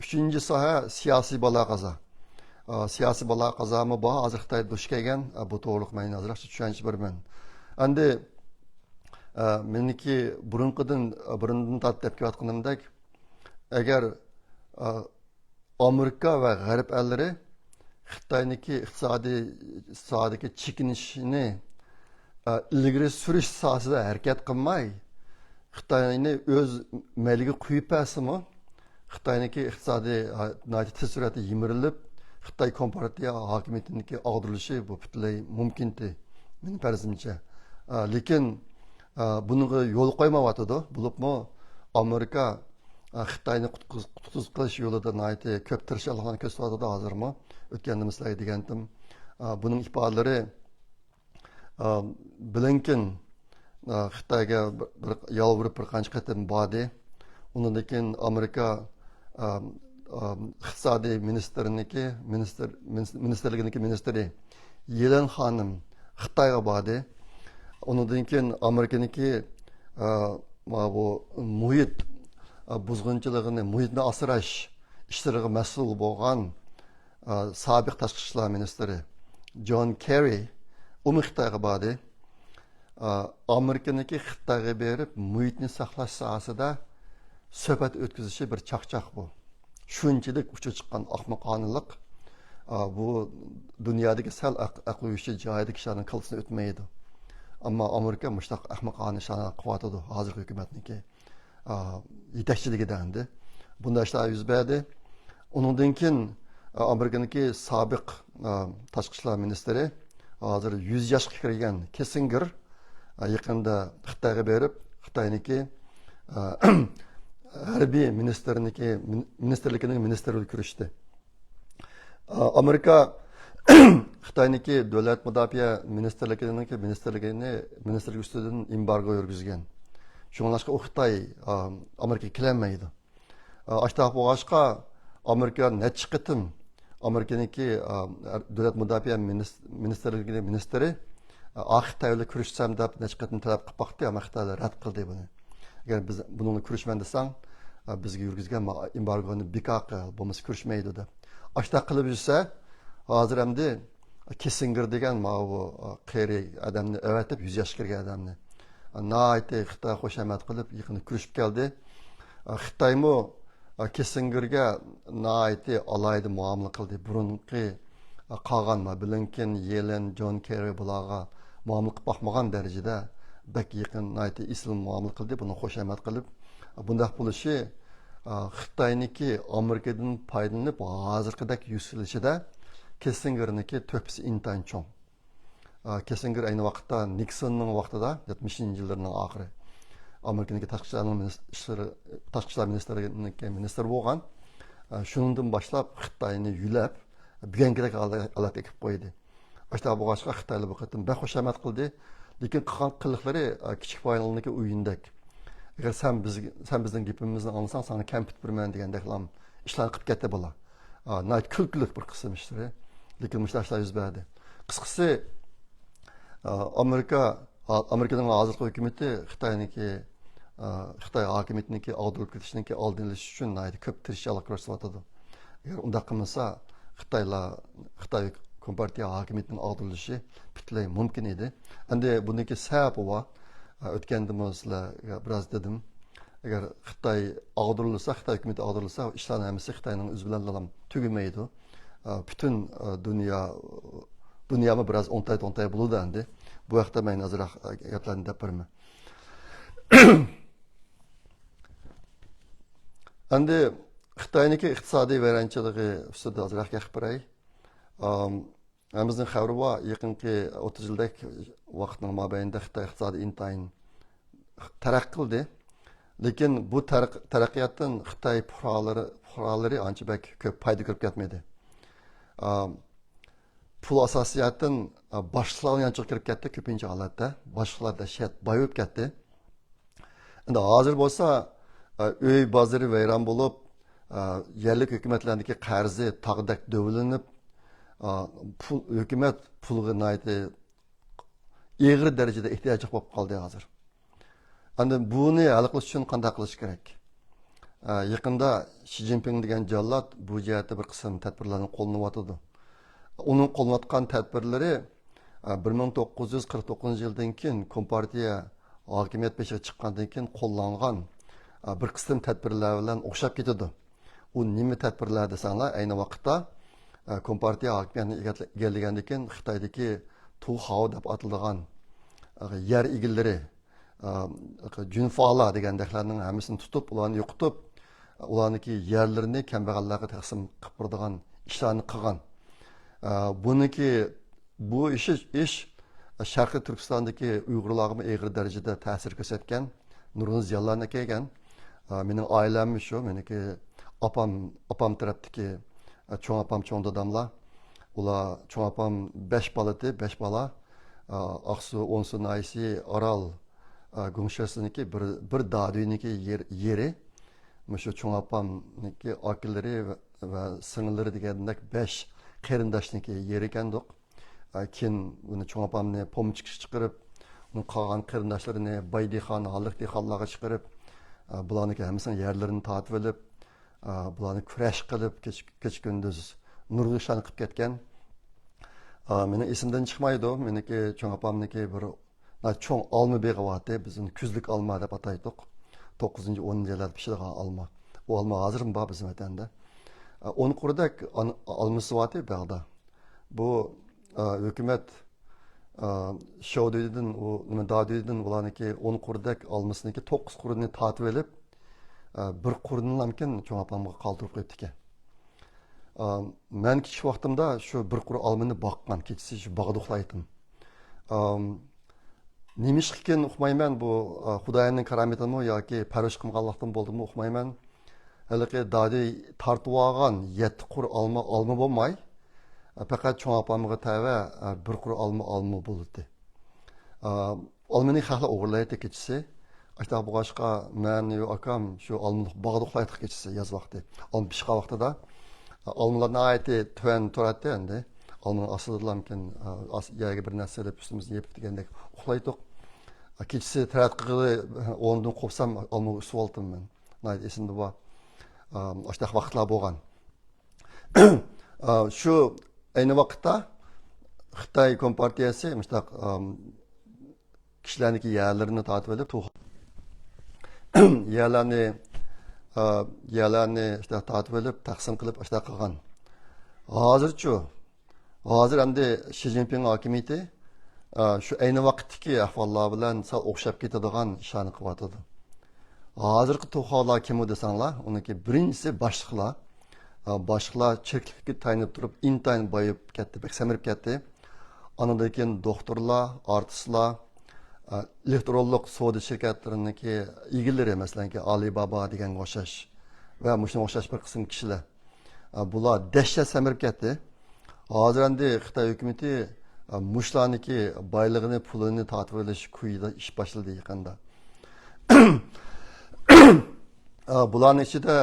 ئۈچىنچى ساھە سىياسىي بالا-قازا. ئا، سىياسىي بالا-قازامۇ بار، ھازىر خىتاي دۇچ كەلگەن. ئا، بۇ توغرىلىق مەن ھازىر ياخشى چۈشەنچە بېرىمەن. ئەمدى، ئا، مېنىڭكى بۇرۇنقىدىن، بۇرۇندىن تارتىپ دەپ كېلىۋاتقىنىمدەك، ئەگەر، ئا، ئامېرىكا ۋە غەرب ئەللىرى خىتاينىڭكى ئىقتىسادىي ساھەدىكى چېكىنىشىنى، ئا، ئىلگىرى سۈرۈش ساھەسىدە ھەرىكەت قىلماي، خىتاينى ئۆز مەيلىگە قويۇپ بەرسىمۇ، خىتاينىڭكى ئىقتىسادى، ھە، ناھايىتى تېز سۈرئەتتە يىمىرىلىپ، خىتاي كومپارتىيە ھاكىمىيىتىنىڭكى ئاغدۇرۇلۇشى بۇ پۈتۈنلەي مۇمكىنتى، مېنىڭ پەرىزىمچە. ئە، لېكىن، ئە، بۇنىڭغا يول قويمايۋاتىدۇ. بولۇپمۇ ئامېرىكا، ئە، خىتاينى قۇتقۇز-، قۇتقۇزۇش يولىدا ناھايىتى كۆپ تىرىشچانلىقلارنى كۆرسىتىۋاتىدۇ ھازىرمۇ. ئۆتكەندە سىلەرگە دېگەنتىم. ئە، بۇنىڭ ئىپادىلىرى ئا، بلىنكېن، ئا، خىتايغا بىر، بىر يالۋۇرۇپ بىر قانچە قېتىم باردى. ئۇنىڭدىن كېيىن ئامېرىكا، ئا، ئا، ئىقتىسادىي مىنىستىرىنىڭكى، مىنىستىر، مىنىس-، مىنىستىرلىكىنىڭكى مىنىستىرى يېلېن خانىم خىتايغا باردى. ئۇنىڭدىن كېيىن ئامېرىكىنىڭكى، ئا، مانا بۇ مۇھىت، ئا، بۇزغۇنچىلىقىنى، مۇھىتنى ئاسراش ئىشلىرىغا مەسئۇل بولغان ئا، سابىق تاشقى ئىشلار مىنىستىرى جون كېررى ئۇمۇ خىتايغا باردى. ئا، ئامېرىكىنىڭكى خىتايغا بېرىپ مۇھىتنى ساقلاش ساھەسىدە سۆھبەت ئۆتكۈزۈشى بىر چاقچاق بۇ. شۇنچىلىك ئۇچى چىققان ئەخمىقانىلىق، ئا، بۇ دۇنيادىكى سەل ئەق-، ئەقلى يۈكسەك جايدىكى كىشىلەرنىڭ كاللىسىدىن ئۆتمەيدۇ. ئەمما ئامېرىكا مۇشۇنداق ئەخمىقانە ئىشلارنى قىلىۋاتىدۇ ھازىرقى ھۆكۈمەتنىڭكى. ئا، يېتەكچىلىكىدە ئەمدى بۇنداق ئىشلار يۈز بەردى. ئۇنىڭدىن كېيىن، ئا، ئامېرىكىنىڭكى سابىق، ئا، تاشقى ئىشلار مىنىستىرى، ھازىر يۈز ياشقا كىرگەن كىسسىنگېر، ئا، يېقىندا خىتايغا بېرىپ، خىتاينىڭكى، ئا، ھەربىي مىنىستىرىنىڭكى، مىن-، مىنىستىرلىكىنىڭ مىنىستىرى بىلەن كۆرۈشتى. ئا، ئامېرىكا خىتاينىڭكى دۆلەت مۇداپىئە مىنىستىرلىكىنىڭكى مىنىستىرلىكىنى، مىنىستىرلىك ئۈستىدىن ئېمبارگو يۈرگۈزگەن. شۇڭلاشقا ئۇ خىتاي، ئا، ئامېرىكىغا كېلەلمەيدۇ. ئا، ئاشتاق بولغاچقا، ئامېرىكا نەچچە قېتىم، ئامېرىكىنىڭكى، ئا، دۆلەت مۇداپىئە مىنىس-، مىنىستىرلىكىنىڭ مىنىستىرى، ئا، خىتاي بىلەن كۆرۈشسەم دەپ نەچچە قېتىم تەلەپ قىلىپ باقتى، ئەمما خىتايلار رەت قىلدى بۇنى. ئەگەر بىز بۇنىڭغا كۆرۈشمەن دېسەڭ، ئا، بىزگە يۈرگۈزگەن ما-، ئېمبارگونى بىكار قىل، بولمىسا كۆرۈشمەيدۇ دەپ. ئاشتاق قىلىپ يۈرسە، ھازىر ئەمدى كىسسىنگېر دېگەن ماۋۇ قېرى ئادەمنى ئەۋەتىپ، يۈز ياشقا كىرگەن ئادەمنى، ناھايىتى خىتاي خۇشامەت قىلىپ، يېقىندا كۆرۈشۈپ كەلدى. خىتايمۇ كىسسىنگېرگە ناھايىتى ئالاھىدە مۇئامىلە قىلدى. بۇرۇنقى قالغان ما بلىنكېن، يېلېن، جون كېررى بۇلارغا مۇئامىلە قىلىپ باقمىغان دەرىجىدە بەك يېقىن، ناھايىتى ئېسىل مۇئامىلە قىلدى. بۇنى خۇشامەت قىلىپ، بۇنداق بولۇشى، ئا، خىتاينىڭكى ئامېرىكىدىن پايدىلىنىپ ھازىرقىدەك يۈكسىلىشىدە كىسسىنگېرنىڭكى تۆھپىسى ئىنتايىن چوڭ. ئا، كىسسىنگېر ئەينى ۋاقىتتا نىكسوننىڭ ۋاقتىدا، يەتمىشىنچى يىللىرىنىڭ ئاخىرى، ئامېرىكىنىڭكى تاشقى ئىشلار مىنىس-، ئىشلىرى، تاشقى ئىشلار مىنىستىرلىكىنىڭكى مىنىستىرى بولغان. ئا، شۇنىڭدىن باشلاپ خىتاينى يۆلەپ، بۈگۈنكىدەك ھالەتكە ئېلىپ قويدى. ئاشۇنداق بولغاچقا خىتايلار بۇ قېتىم بەك خۇشامەت قىلدى. لېكىن قىلغان قىلىقلىرى، ئا، كىچىك بالىنىڭكى ئويۇندەك. ئەگەر سەن بىز، سەن بىزنىڭ گېپىمىزنى ئاڭلىساڭ، ساڭا كەمپۈت بېرىمەن دېگەندەكلا ئىشلارنى قىلىپ كەتتى بالا. ئا، ناھايىتى كۈلكىلىك بىر قىسىم ئىشلىرى. لېكىن مۇشۇنداق ئىشلار يۈز بەردى. قىسقىسى، ئا، ئامېرىكا، ئا، ئامېرىكىنىڭ ھازىرقى ھۆكۈمىتى خىتاينىڭكى، ئا، خىتاي ھاكىمىيىتىنىڭكى ئاغدۇرۇلۇپ كېتىشىنىڭكى ئالدىنى ئېلىش ئۈچۈن ناھايىتى كۆپ تىرىشچانلىق كۆرسىتىۋاتىدۇ. ئەگەر ئۇنداق قىلمىسا، خىتايلار، خىتاي كومپارتىيە ھاكىمىيىتىنىڭ ئاغدۇرۇلۇشى پۈتۈنلەي مۇمكىن ئىدى. ئەمدى بۇنىڭكى سەۋەبى بار. ئۆتكەندىمۇ سىلەرگە بىراز دېدىم. ئەگەر خىتاي ئاغدۇرۇلسا، خىتاي ھۆكۈمىتى ئاغدۇرۇلسا، ئىشلارنىڭ ھەممىسى خىتاينىڭ ئۆزى بىلەنلا تۈگىمەيدۇ. پۈتۈن دۇنيا، دۇنيامۇ بىراز ئوڭتاي-توڭتاي بولىدۇ ئەمدى. بۇ ھەقتە مەن ئازراق گەپلەرنى دەپ بېرىمەن. ئەمدى خىتاينىڭكى ئىقتىسادىي ۋەيرانچىلىقى ئۈستىدە ئازراق گەپ بېرەي. ئام، ھەممىمىزنىڭ خەۋىرى بار، يېقىنقى ئوتتۇز يىلدەك ۋاقىتنىڭ مابەينىدە خىتاي ئىقتىسادى ئىنتايىن تەرەققىي قىلدى. لېكىن بۇ تەرەق-، تەرەققىياتتىن خىتاي پۇقرالىرى، پۇقرالىرى ئانچە بەك كۆپ پايدا كۆرۈپ كەتمىدى. ئام، پۇل ئاساسىي جەھەتتىن، ئا، باشلىقلارنىڭ يانچۇقىغا كىرىپ كەتتى، كۆپىنچە ھالەتتە. باشلىقلار دەھشەت باي بولۇپ كەتتى. ئەمدى ھازىر بولسا، ئا، ئۆي بازىرى ۋەيران بولۇپ، ئا، يەرلىك ھۆكۈمەتلەرنىڭكى قەرزى تاغدەك دۆۋىلىنىپ، ئا، پۇل، ھۆكۈمەت پۇلغا ناھايىتى ئېغىر دەرىجىدە ئېھتىياجلىق بولۇپ قالدى ھازىر. ئەمدى بۇنى ھەل قىلىش ئۈچۈن قانداق قىلىش كېرەك؟ ئە، يېقىندا شى جىنپىڭ دېگەن جاللات بۇ جەھەتتە بىر قىسىم تەدبىرلەرنى قوللىنىۋاتىدۇ. ئۇنىڭ قوللىنىۋاتقان تەدبىرلىرى، ئە، بىر مىڭ توققۇز يۈز قىرىق توققۇزىنچى يىلدىن كېيىن كومپارتىيە ھاكىمىيەت بېشىغا چىققاندىن كېيىن قوللانغان، ئە، بىر قىسىم تەدبىرلەر بىلەن ئوخشاپ كېتىدۇ. ئۇ نېمە تەدبىرلەر دېسەڭلار، ئەينى ۋاقىتتا، ئە، كومپارتىيە ھاكىمىيەتنى ئىگىلىگەندىن كېيىن خىتايدىكى تۇخاۋ دەپ ئاتىلىدىغان، ئە، يەر ئىگىلىرى، ئە، جۈنفالار دېگەندەكلەرنىڭ ھەممىسىنى تۇتۇپ، ئۇلارنى يوقىتىپ، ئۇلارنىڭكى يەرلىرىنى كەمبەغەللەرگە تەقسىم قىلىپ بېرىدىغان ئىشلارنى قىلغان. ئە، بۇنىڭكى، بۇ ئىش، ئىش شەرقىي تۈركىستاندىكى ئۇيغۇرلارغىمۇ ئېغىر دەرىجىدە تەسىر كۆرسەتكەن، نۇرغۇن زىيانلارنى ئەكەلگەن. ئە، مېنىڭ ئائىلەممۇ شۇ، مېنىڭكى ئاپام، ئاپام تەرەپتىكى، ئە، چوڭ ئاپام، چوڭ داداملار. ئۇلار، چوڭ ئاپام بەش بالا ئىدى، بەش بالا. ئە، ئاقسۇ، ئونسۇ ناھىيەسى، ئارال، ئە، گۇڭشېسىنىڭكى بىر، بىر دادۈينىڭكى يېر-، يېرى. مۇشۇ چوڭ ئاپامنىڭكى ئاكىلىرى ۋە، ۋە سىڭىللىرى دېگەندەك بەش قېرىنداشنىڭكى يېرى ئىكەندۇق. ئە، كېيىن ئۇنى چوڭ ئاپامنى پومچىكىغا چىقىرىپ، ئۇنىڭ قالغان قېرىنداشلىرىنى باي دېھقان، ھاللىق دېھقانلارغا چىقىرىپ، ئە، بۇلارنىڭكى ھەممىسىنىڭ يەرلىرىنى تارتىۋېلىپ، ئە، بۇلارنى كۈرەش قىلىپ، كېچە، كېچە كۈندۈز نۇرغۇن ئىشلارنى قىلىپ كەتكەن. ئا، مېنىڭ ئېسىمدىن چىقمايدۇ. مېنىڭكى چوڭ ئاپامنىڭكى بىر، نا، چوڭ ئالما بېغى بارتى. بىز ئۇنى كۈزلۈك ئالما دەپ ئاتايتتۇق. توققۇزىنچى، ئونىنچى يىللاردا پىشىدىغان ئالما. ئۇ ئالما ھازىرمۇ بار بىزنىڭ ۋەتەندە. ئا، ئون قۇردەك ئان-، ئالمىسى بارتى باغدا. بۇ، ئا، ھۆكۈمەت، ئا، شياۋدۈيدىن، ئۇ، نېمە، دادۈيدىن ئۇلارنىڭكى ئون قۇردەك ئالمىسىنىڭكى توققۇز قۇرىنى تارتىۋېلىپ، ئا، بىر قۇرىنىلامكىن چوڭ ئاپامغا قالدۇرۇپ قويۇپتىكەن. ئا، مەن كىچىك ۋاقتىمدا شۇ بىر قۇر ئالمىنى باققان، كېچىسى شۇ باغدا ئۇخلايتتىم. ئام، نېمىشقىكىن ئۇقمايمەن، بۇ، ئا، خۇدايىمنىڭ كارامىتىمۇ ياكى پەرۋىش قىلمىغانلىقتىن بولدىمۇ ئۇقمايمەن. ھېلىقى دادى تارتىۋالغان يەتتە قۇر ئالما، ئالما بولماي، پەقەت چوڭ ئاپامغا تەۋە بىر قۇر ئالما، ئالما بولدى. ئالمىنى خەقلەر ئوغرىلايتتى كېچىسى. ئاشۇنداق بولغاچقا، مەن، ئاكام شۇ ئالمىلىق باغدا ئۇخلايتتۇق كېچىسى، ياز ۋاقتى. ئالما پىشقان ۋاقتىدا. ئالمىلار ناھايىتى تۆۋەن تۇراتتى ئەمدى. ئالمىنىڭ ئاستىدىلا مۇمكىن، ئاس-، يەرگە بىر نەرسە سېلىپ، ئۈستىمىزنى يېپىپ دېگەندەك ئۇخلايتتۇق. كېچىسى تەرەت قىلغىلى ئورنۇمدىن قوپسام، ئالمىغا ئۈسۈۋالتىم مەن. ناھايىتى ئېسىمدە بار. ئاشۇنداق ۋاقىتلار بولغان. شۇ ئەينى ۋاقىتتا خىتاي كومپارتىيەسى مۇشۇنداق، ئام، كىشىلەرنىڭكى يەرلىرىنى تارتىپ ئېلىپ، تۇغ-، يەرلەرنى، ئا، يەرلەرنى شۇنداق تارتىپ ئېلىپ، تەقسىم قىلىپ، شۇنداق قىلغان. ھازىرچۇ؟ ھازىر ئەمدى شى جىنپىڭ ھاكىمىيىتى، ئا، شۇ ئەينى ۋاقىتتىكى ئەھۋاللار بىلەن سەل ئوخشاپ كېتىدىغان ئىشلارنى قىلىۋاتىدۇ. ھازىرقى توخۇلار كىمۇ دېسەڭلار، ئۇنىڭكى بىرىنچىسى باشلىقلار. ئا، باشلىقلار چىرىكلىككە تايىنىپ تۇرۇپ، ئىنتايىن بايىپ كەتتى، بەك سەمرىپ كەتتى. ئاندىن كېيىن دوختۇرلار، ئارتىسلار، ئا، ئېلېكترونلۇق سودا شىركەتلىرىنىڭكى ئىگىلىرى، مەسىلەنكى، ئالىبابا دېگەنگە ئوخشاش ۋە مۇشۇنىڭغا ئوخشاش بىر قىسىم كىشىلەر. ئا، بۇلار دەھشەت سەمرىپ كەتتى. ھازىر ئەمدى خىتاي ھۆكۈمىتى، ئا، مۇشۇلارنىڭكى بايلىقىنى، پۇلىنى تارتىپ ئېلىش كويىدا ئىش باشلىدى يېقىندا. ئا، بۇلارنىڭ ئىچىدە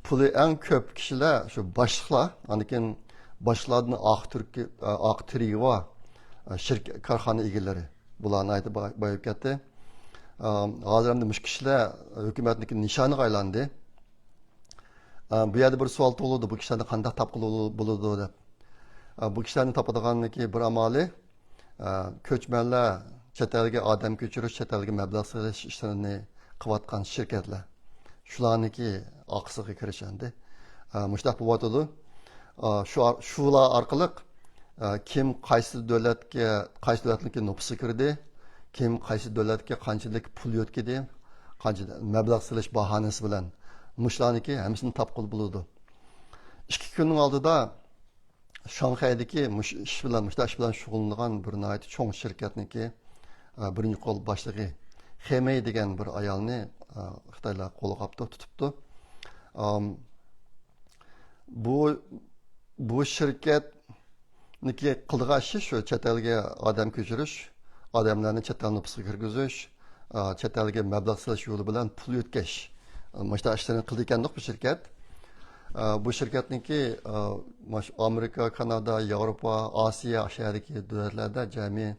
پۇلى ئەڭ كۆپ كىشىلەر شۇ باشلىقلار، ئاندىن كېيىن باشلىقلاردىن ئاق تۈركى، ئا، ئاق تىرىگۋا، ئا، شىرك-، كارخانا ئىگىلىرى. بۇلار ناھايىتى باي-، بايىپ كەتتى. ئا، ھازىر ئەمدى مۇشۇ كىشىلەر ھۆكۈمەتنىڭكى نىشانىغا ئايلاندى. ئا، بۇ يەردە بىر سوئال تۇغۇلىدۇ، بۇ كىشىلەرنى قانداق تاپقىلى بولىدۇ دەپ. ئا، بۇ كىشىلەرنى تاپىدىغاننىڭكى بىر ئامالى، ئا، كۆچمەنلەر، چەت ئەلگە ئادەم كۆچۈرۈش، چەت ئەلگە مەبلەغ سېلىش ئىشلىرىنى قىلىۋاتقان شىركەتلەر. شۇلارنىڭكى ئاقىسىغا كىرىش ئەمدى. ئا، مۇشۇنداق بولۇۋاتىدۇ. ئا، شۇ ئار-، شۇلار ئارقىلىق، ئا، كىم قايسى دۆلەتكە، قايسى دۆلەتنىڭكى نوپۇسىغا كىردى، كىم قايسى دۆلەتكە قانچىلىك پۇل يۆتكىدى، قانچە مەبلەغ سېلىش باھانىسى بىلەن مۇشۇلارنىڭكى ھەممىسىنى تاپقىلى بولىدۇ. ئىككى كۈننىڭ ئالدىدا شاڭخەيدىكى مۇشۇ ئىش بىلەن، مۇشۇنداق ئىش بىلەن شۇغۇللىنىدىغان بىر ناھايىتى چوڭ شىركەتنىڭكى، ئە، بىرىنچى قول باشلىقى خېمېي دېگەن بىر ئايالنى، ئە، خىتايلار قولغا ئاپتۇ، تۇتۇپتۇ. ئام، بۇ، بۇ شىركەتنىڭكى قىلىدىغان ئىشى شۇ، چەت ئەلگە ئادەم كۆچۈرۈش، ئادەملەرنى چەت ئەل نوپۇسىغا كىرگۈزۈش، ئا، چەت ئەلگە مەبلەغ سېلىش يولى بىلەن پۇل يۆتكەش، مۇشۇنداق ئىشلارنى قىلىدىكەندۇق بۇ شىركەت. ئا، بۇ شىركەتنىڭكى، ئا، ماش-، ئامېرىكا، كانادا، ياۋروپا، ئاسىيا شەھەرىدىكى دۆلەتلەردە جەمئىي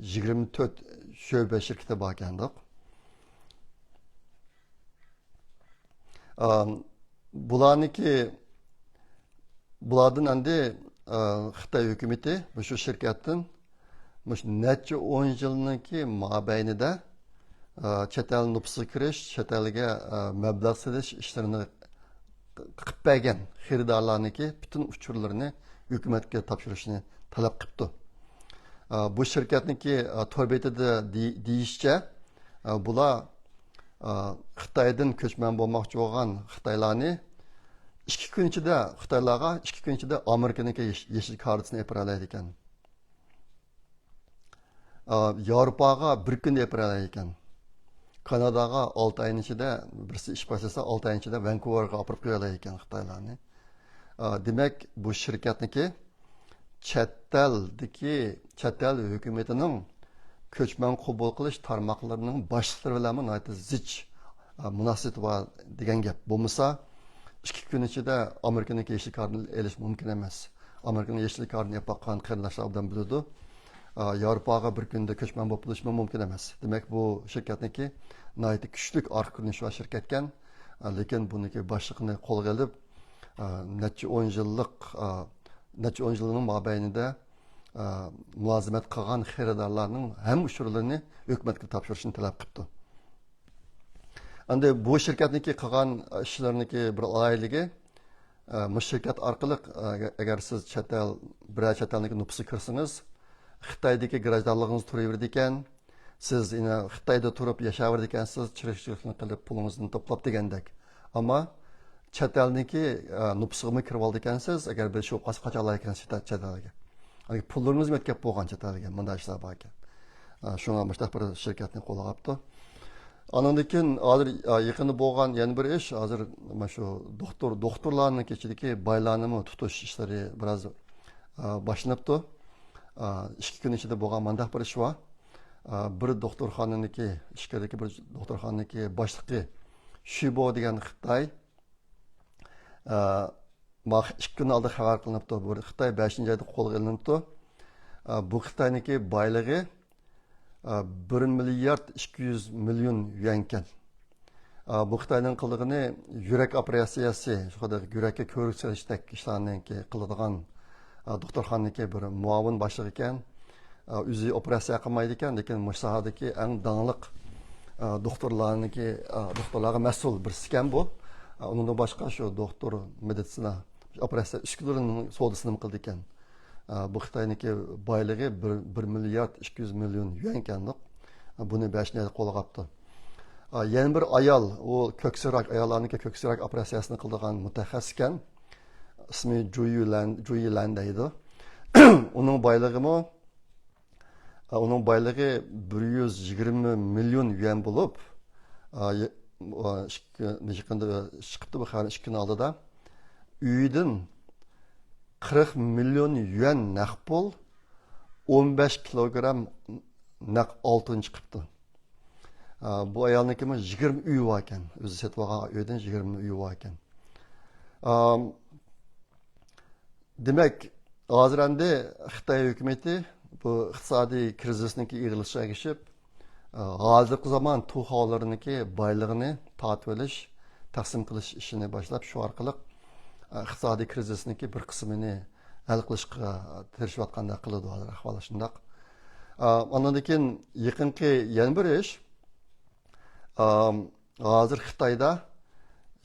يىگىرمە تۆت شۆبە شىركىتى باركەندۇق. ئا، بۇلارنىڭكى بۇلاردىن ئەمدى، ئە، خىتاي ھۆكۈمىتى مۇشۇ شىركەتتىن مۇشۇ نەچچە ئون يىلنىڭكى مابەينىدە، ئە، چەت ئەل نوپۇسىغا كىرىش، چەت ئەلگە، ئە، مەبلەغ سېلىش ئىشلىرىنى قىلىپ بەرگەن خېرىدارلارنىڭكى پۈتۈن ئۇچۇرلىرىنى ھۆكۈمەتكە تاپشۇرۇشنى تەلەپ قىپتۇ. ئە، بۇ شىركەتنىڭكى، ئە، تور بېتىدە دېي-، دېيىشىچە، ئە، بۇلار ئا، خىتايدىن كۆچمەن بولماقچى بولغان خىتايلارنى ئىككى كۈن ئىچىدە، خىتايلارغا ئىككى كۈن ئىچىدە ئامېرىكىنىڭكى يېش-، يېشىل كارتىسىنى ئېلىپ بېرەلەيدىكەن. ئا، ياۋروپاغا بىر كۈندە ئېلىپ بېرەلەيدىكەن. كاناداغا ئالتە ئاينىڭ ئىچىدە، بىرسى ئىش باشلىسا، ئالتە ئاينىڭ ئىچىدە ۋانكۇۋېرغا ئاپىرىپ قويالايدىكەن خىتايلارنى. ئا، دېمەك، بۇ شىركەتنىڭكى چەت ئەلدىكى، چەت ئەل ھۆكۈمىتىنىڭ كۆچمەن قوبۇل قىلىش تارماقلىرىنىڭ باشلىقلىرى بىلەنمۇ ناھايىتى زىچ، ئا، مۇناسىۋىتى بار دېگەن گەپ. بولمىسا، ئىككى كۈن ئىچىدە ئامېرىكىنىڭ يېشىل كارتىنى ئېلىش مۇمكىن ئەمەس. ئامېرىكىنىڭ يېشىل كارتىنى ئېلىپ باققان قېرىنداشلار ئوبدان بىلىدۇ. ئا، ياۋروپاغا بىر كۈندە كۆچمەن بولۇپ بولۇشمۇ مۇمكىن ئەمەس. دېمەك، بۇ شىركەتنىڭكى ناھايىتى كۈچلۈك ئارقا كۆرۈنۈشى بار شىركەتكەن. ئا، لېكىن بۇنىڭكى باشلىقىنى قولغا ئېلىپ، ئا، نەچچە ئون يىللىق، ئا، نەچچە ئون يىلنىڭ مابەينىدە، ئا، مۇلازىمەت قىلغان خېرىدارلارنىڭ ھەممە ئۇچۇرلىرىنى ھۆكۈمەتكە تاپشۇرۇشنى تەلەپ قىپتۇ. ئەمدى بۇ شىركەتنىڭكى قىلغان ئىشلىرىنىڭكى بىر ئالاھىدىلىكى، ئە، مۇشۇ شىركەت ئارقىلىق، ئە، ئەگەر سىز چەت ئەل، بىرەر چەت ئەلنىڭكى نوپۇسىغا كىرسىڭىز، خىتايدىكى گراژدانلىقىڭىز تۇرۇۋېرىدىكەن، سىز يەنە خىتايدا تۇرۇپ ياشاۋېرىدىكەنسىز، چىرىكچىلىكنى قىلىپ، پۇلىڭىزنى توپلاپ دېگەندەك. ئەمما چەت ئەلنىڭكى، ئە، نوپۇسىغىمۇ كىرىۋالىدىكەنسىز، ئەگەر بىر ئىش بولۇپ قالسا، قاچالايكەنسىز چەت، چەت ئەلگە. يەنى پۇللىرىڭىزمۇ يۆتكەپ بولغان چەت ئەلگە، مۇنداق ئىشلار باركەن. ئە، شۇڭا مۇشۇنداق بىر شىركەتنى قولغا ئاپتۇ. ئانىڭدىن كېيىن ھازىر، ئە، يېقىندا بولغان يەنە بىر ئىش، ھازىر مانا شۇ دوختۇر، دوختۇرلارنىڭ ئىچىدىكى بايلارنىمۇ تۇتۇش ئىشلىرى بىراز، ئە، ئا، باشلىنىپتۇ. ئا، ئىككى كۈن ئىچىدە بولغان مانداق بىر ئىش بار. ئا، بىر دوختۇرخانىنىڭكى، ئىچكىرىدىكى بىر دوختۇرخانىنىڭكى باشلىقى شىبو دېگەن خىتاي، ئا، ماخ ئىككى كۈن ئالدى خەۋەر قىلىنىپتۇ. بۇ خىتاي بەشىنچى ئايدا قولغا ئېلىنىپتۇ. ئا، بۇ خىتاينىڭكى بايلىقى، ئا، بىر مىليارد ئىككى يۈز مىليون يۈەنكەن. ئا، بۇ خىتاينىڭ قىلىدىغىنى يۈرەك ئوپېراتسىيەسى، شۇ خىلدەك يۈرەككە كۆۋرۈك سېلىشتەك ئىشلارنىڭكى قىلىدىغان، ئا، دوختۇرخانىنىڭكى بىر مۇئاۋىن باشلىقى ئىكەن. ئا، ئۆزى ئوپېراتسىيە قىلمايدىكەن، لېكىن مۇشۇ ساھەدىكى ئەڭ داڭلىق، ئا، دوختۇرلارنىڭكى، ئا، دوختۇرلارغا مەسئۇل بىرسى ئىكەن بۇ. ئا، ئۇنىڭدىن باشقا شۇ دوختۇر، مېدىتسىنا، ئوپېراتسىيە ئۈسكۈنىلىرىنىڭ سودىسىنىمۇ قىلىدىكەن. ئا، بۇ خىتاينىڭكى بايلىقى بىر، بىر مىليارد ئىككى يۈز مىليون يۈەن ئىكەن. بۇنى بەشىنچى ئايدا قولغا ئاپتۇ. ئا، يەنە بىر ئايال، ئۇ كۆكسى راك، ئاياللارنىڭكى كۆكسى راك ئوپېراتسىيەسىنى قىلىدىغان مۇتەخەسسىس ئىكەن. ئىسمى جۇيلەن، جۇيلەن دەيدۇ. ئۇنىڭ بايلىقىمۇ، ئا، ئۇنىڭ بايلىقى بىر يۈز يىگىرمە مىليون يۈەن بولۇپ، ئا، ي-، ئا، ئىككى، يېقىندا چىقىپتۇ بۇ خەۋەر، ئىككى كۈن ئالدىدا. ئۆيىدىن قىرىق مىليون يۈەن نەق پۇل، ئون بەش كىلوگرام نەق ئالتۇن چىقىپتۇ. ئا، بۇ ئايالنىڭكىمۇ يىگىرمە ئۆيى بار ئىكەن. ئۆزى سېتىۋالغان ئۆيدىن يىگىرمە ئۆيى بار ئىكەن. ئام، دېمەك، ھازىر ئەمدى خىتاي ھۆكۈمىتى بۇ ئىقتىسادىي كىرىزىسنىڭكى ئېغىرلىشىشىغا ئەگىشىپ، ئا، ھازىرقى زامان تۇخاۋلىرىنىڭكى بايلىقىنى تارتىۋېلىش، تەقسىم قىلىش ئىشىنى باشلاپ، شۇ ئارقىلىق، ئا، ئىقتىسادىي كىرىزىسنىڭكى بىر قىسمىنى ھەل قىلىشقا تىرىشىۋاتقاندەك قىلىدۇ ھازىر ئەھۋال شۇنداق. ئا، ئاندىن كېيىن يېقىنقى يەنە بىر ئىش، ئا، ھازىر خىتايدا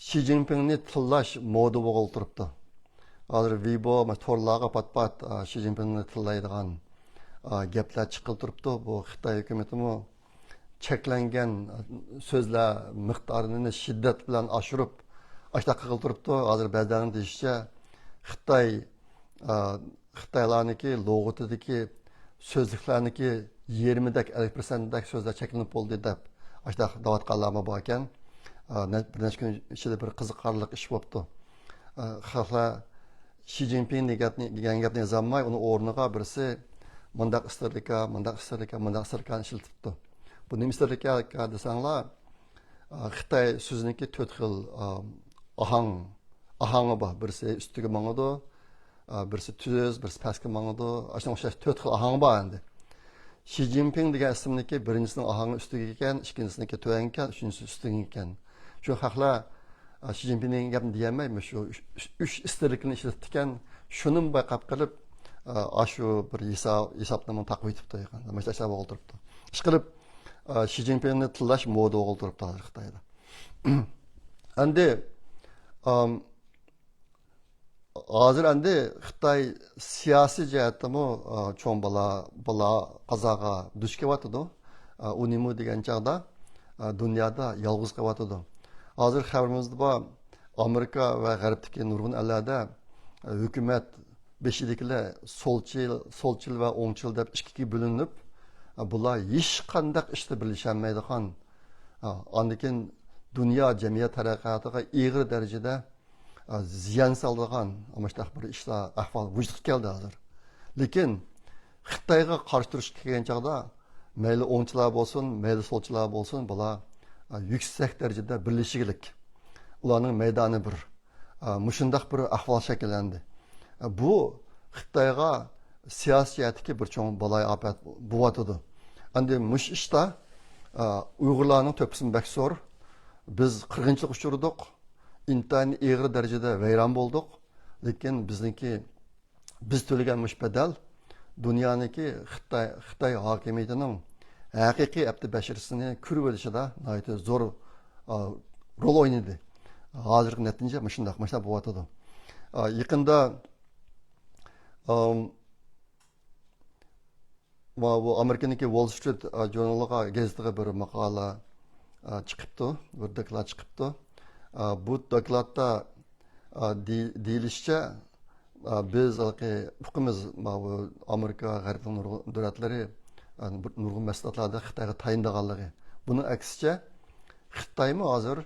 شى جىنپىڭنى تىللاش مودا بولغىلى تۇرۇپتۇ. ھازىر ۋېيبو، مانا، تورلارغا پات-پات، ئا، شى جىنپىڭنى تىللايدىغان، ئا، گەپلەر چىققىلى تۇرۇپتۇ. بۇ خىتاي ھۆكۈمىتىمۇ چەكلەنگەن، ئا، سۆزلەر مىقدارىنى شىددەت بىلەن ئاشۇرۇپ، ئاشۇنداق قىلغىلى تۇرۇپتۇ. ھازىر بەزىلەرنىڭ دېيىشىچە، خىتاي، ئا، خىتايلارنىڭكى لۇغىتىدىكى سۆزلۈكلەرنىڭكى يېرىمىدەك، ئەللىك پىرسەنتتەك سۆزلەر چەكلىنىپ بولدى دەپ، ئاشۇنداق دەۋاتقانلارمۇ بار ئىكەن. ئا، نە-، بىر نەچچە كۈن ئىچىدە بىر قىزىقارلىق ئىش بوپتۇ. ئا، خەقلەر شى جىنپىڭ دېگەن گەپنى، دېگەن گەپنى يازالماي، ئۇنىڭ ئورنىغا بىرسى مۇنداق ئىستىرىكا، مۇنداق ئىستىرىكا، مۇنداق ئىستىرىكانى ئىشلىتىپتۇ. بۇ نېمە ئىستىرىكا دېسەڭلار، ئا، خىتاي سۆزىنىڭكى تۆت خىل، ئا، ئاھاڭ، ئاھاڭى بار. بىرسى ئۈستىگە ماڭىدۇ، ئا، بىرسى تۈز، بىرسى پەسكە ماڭىدۇ. ئاشۇنىڭغا ئوخشاش تۆت خىل ئاھاڭ بار ئەمدى. شى جىنپىڭ دېگەن ئىسىمنىڭكى بىرىنچىسىنىڭ ئاھاڭى ئۈستىگە ئىكەن، ئىككىنچىسىنىڭكى تۆۋەنگە ئىكەن، ئۈچىنچىسى ئۈستىگە ئىكەن. شۇ خەقلەر، ئا، شى جىنپىڭ دېگەن گەپنى دېيەلمەي، مۇشۇ ئۈچ، ئۈچ، ئۈچ ئىستىرىكىنى ئىشلىتىپتىكەن. شۇنىمۇ بايقاپ قېلىپ، ئا، ئاشۇ بىر ھېساب، ھېسابنىمۇ تاقىۋېتىپتۇ يېقىندا. مۇشۇنداق ئىشلار بولغىلى تۇرۇپتۇ. ئىشقىلىپ، ئا، شى جىنپىڭنى تىللاش مودا بولغىلى تۇرۇپتۇ ھازىر خىتايدا. ئەمدى، ئام، ھازىر ئەمدى خىتاي سىياسىي جەھەتتىمۇ، ئا، چوڭ بالا، بالا قازاغا دۇچ كېلىۋاتىدۇ. ئا، ئۇنىمۇ دېگەن چاغدا، ئا، دۇنيادا يالغۇز قېلىۋاتىدۇ. ھازىر خەۋىرىمىزدە بار، ئامېرىكا ۋە غەربتىكى نۇرغۇن ئەللەردە، ئا، ھۆكۈمەت بېشىدىكىلەر سولچىل، سولچىل ۋە ئوڭچىل دەپ ئىككىگە بۆلۈنۈپ، ئا، بۇلار ھېچقانداق ئىشتا بىرلىشەلمەيدىغان، ئا، ئاندىن كېيىن دۇنيا جەمئىيەت تەرەققىياتىغا ئېغىر دەرىجىدە، ئا، زىيان سالىدىغان مۇشۇنداق بىر ئىشلار، ئەھۋال ۋۇجۇدقا كەلدى ھازىر. لېكىن خىتايغا قارشى تۇرۇشقا كەلگەن چاغدا مەيلى ئوڭچىلار بولسۇن، مەيلى سولچىلار بولسۇن، بۇلار، ئا، يۈكسەك دەرىجىدە بىرلىشىگلىك. ئۇلارنىڭ مەيدانى بىر. ئا، مۇشۇنداق بىر ئەھۋال شەكىللەندى. ئا، بۇ خىتايغا سىياسىي جەھەتتىكى بىر چوڭ بالايىئاپەت بولۇۋاتىدۇ. ئەمدى مۇشۇ ئىشتا، ئا، ئۇيغۇرلارنىڭ تۆھپىسىمۇ بەك زور. بىز قىرغىنچىلىققا ئۇچرىدۇق. ئىنتايىن ئېغىر دەرىجىدە ۋەيران بولدۇق. لېكىن بىزنىڭكى، بىز تۆلىگەن مۇشۇ بەدەل دۇنيانىڭكى خىتاي، خىتاي ھاكىمىيىتىنىڭ ھەقىقىي ئەپتى بەشىرىسىنى كۆرۈۋېلىشىدا ناھايىتى زور، ئا، رول ئوينىدى. ھازىرقى نەتىجە مۇشۇنداق، مۇشۇنداق بولۇۋاتىدۇ. ئا، يېقىندا، ئام، ماۋۇ ئامېرىكىنىڭكى ۋول سترىت، ئا، ژۇرنىلىغا، گېزىتىغا بىر ماقالە، ئا، چىقىپتۇ، بىر دوكلات چىقىپتۇ. ئا، بۇ دوكلاتتا، ئا، دېي-، دېيىلىشىچە، ئا، بىز ھېلىقى ئۇقىمىز، ماۋۇ ئامېرىكا، غەربنىڭ نۇرغۇن دۆلەتلىرى، ئا، بىر نۇرغۇن مەھسۇلاتلاردا خىتايغا تايىنىدىغانلىقى. بۇنىڭ ئەكسىچە، خىتايمۇ ھازىر،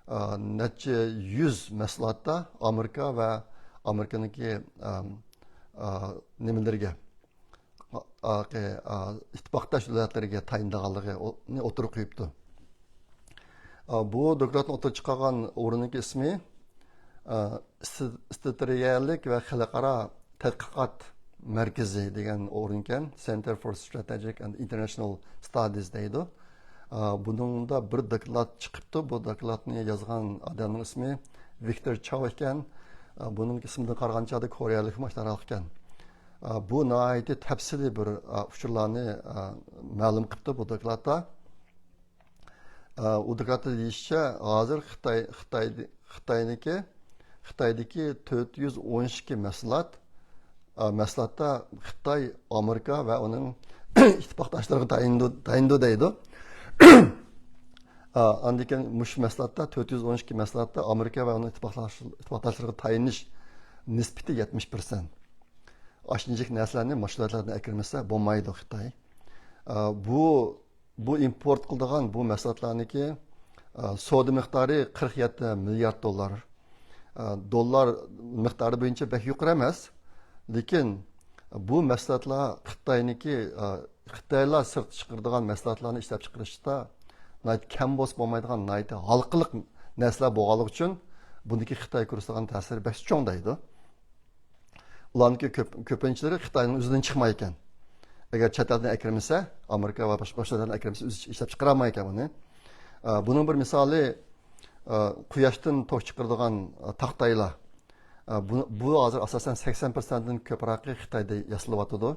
ئا، نەچچە يۈز مەھسۇلاتتا ئامېرىكا ۋە ئامېرىكىنىڭكى، ئا، ئا، نېمىلىرىگە، ئا، ئا، ئىتتىپاقداش دۆلەتلىرىگە تايىنىدىغانلىقىنى ئوتتۇرىغا قويۇپتۇ. ئا، بۇ دوكلاتنى ئوتتۇرىغا چىقارغان ئورۇننىڭ ئىسمى، ئا، ئىستراتېگىيەلىك ۋە خەلقئارا تەتقىقات مەركىزى دېگەن ئورۇن ئىكەن، Center for Strategic and International Studies دەيدۇ. ئا، بۇنىڭدا بىر دوكلات چىقىپتۇ. بۇ دوكلاتنى يازغان ئادەمنىڭ ئىسمى ۋىكتور چاۋ ئىكەن. ئا، بۇنىڭ ئىسمىدىن قارىغان چاغدا كورېيەلىكمۇ ئاشۇنداق ئىكەن. ئا، بۇ ناھايىتى تەپسىلىي بىر، ئا، ئۇچۇرلارنى، ئا، مەلۇم قىپتۇ بۇ دوكلاتتا. ئا، ئۇ دوكلاتتا دېيىشىچە، ھازىر خىتاي، خىتاي، خىتاينىڭكى، خىتايدىكى تۆت يۈز ئون ئىككى مەھسۇلات، ئا، مەھسۇلاتتا خىتاي، ئامېرىكا ۋە ئۇنىڭ ئىتتىپاقداشلىرىغا تايىنىدۇ، تايىنىدۇ دەيدۇ. ئا، ئاندىن كېيىن مۇشۇ مەھسۇلاتتا، تۆت يۈز ئون ئىككى مەھسۇلاتتا ئامېرىكا ۋە ئۇنىڭ ئىتتىپاقداش-، ئىتتىپاقداشلىرىغا تايىنىش نىسبىتى يەتمىش پىرسەنت. ئاشۇنچىلىك نەرسىلەرنى مۇشۇ دۆلەتلەردىن ئەكىرمىسە بولمايدۇ خىتاي. ئا، بۇ، بۇ ئىمپورت قىلىدىغان بۇ مەھسۇلاتلارنىڭكى، ئا، سودا مىقدارى قىرىق يەتتە مىليارد دوللار. ئا، دوللار مىقدارى بويىچە بەك يۇقىرى ئەمەس. لېكىن بۇ مەھسۇلاتلار خىتاينىڭكى، ئا، خىتايلار سىرتقا چىقىرىدىغان مەھسۇلاتلارنى ئىشلەپ چىقىرىشتا ناھايىتى كەم بولسا بولمايدىغان، ناھايىتى ھالقىلىق نەرسىلەر بولغانلىقى ئۈچۈن بۇنىڭكى خىتاي كۇرسىغان تەسىرى بەك چوڭ دەيدۇ. ئۇلارنىڭكى كۆپ، كۆپىنچىلىرى خىتاينىڭ ئۆزىدىن چىقمايدىكەن. ئەگەر چەت ئەلدىن ئەكىرمىسە، ئامېرىكا ۋە باشقا، باشقا دۆلەتلەردىن ئەكىرمىسە، ئۆزى ئىشلەپ چىقىرالمايدىكەن بۇنى. ئا، بۇنىڭ بىر مىسالى، ئا، قۇياشتىن توك چىقىرىدىغان، ئا، تاختايلار. ئا، بۇ، بۇ ھازىر ئاساسەن سەكسەن پىرسەنتتىن كۆپرەكى خىتايدا ياسىلىۋاتىدۇ.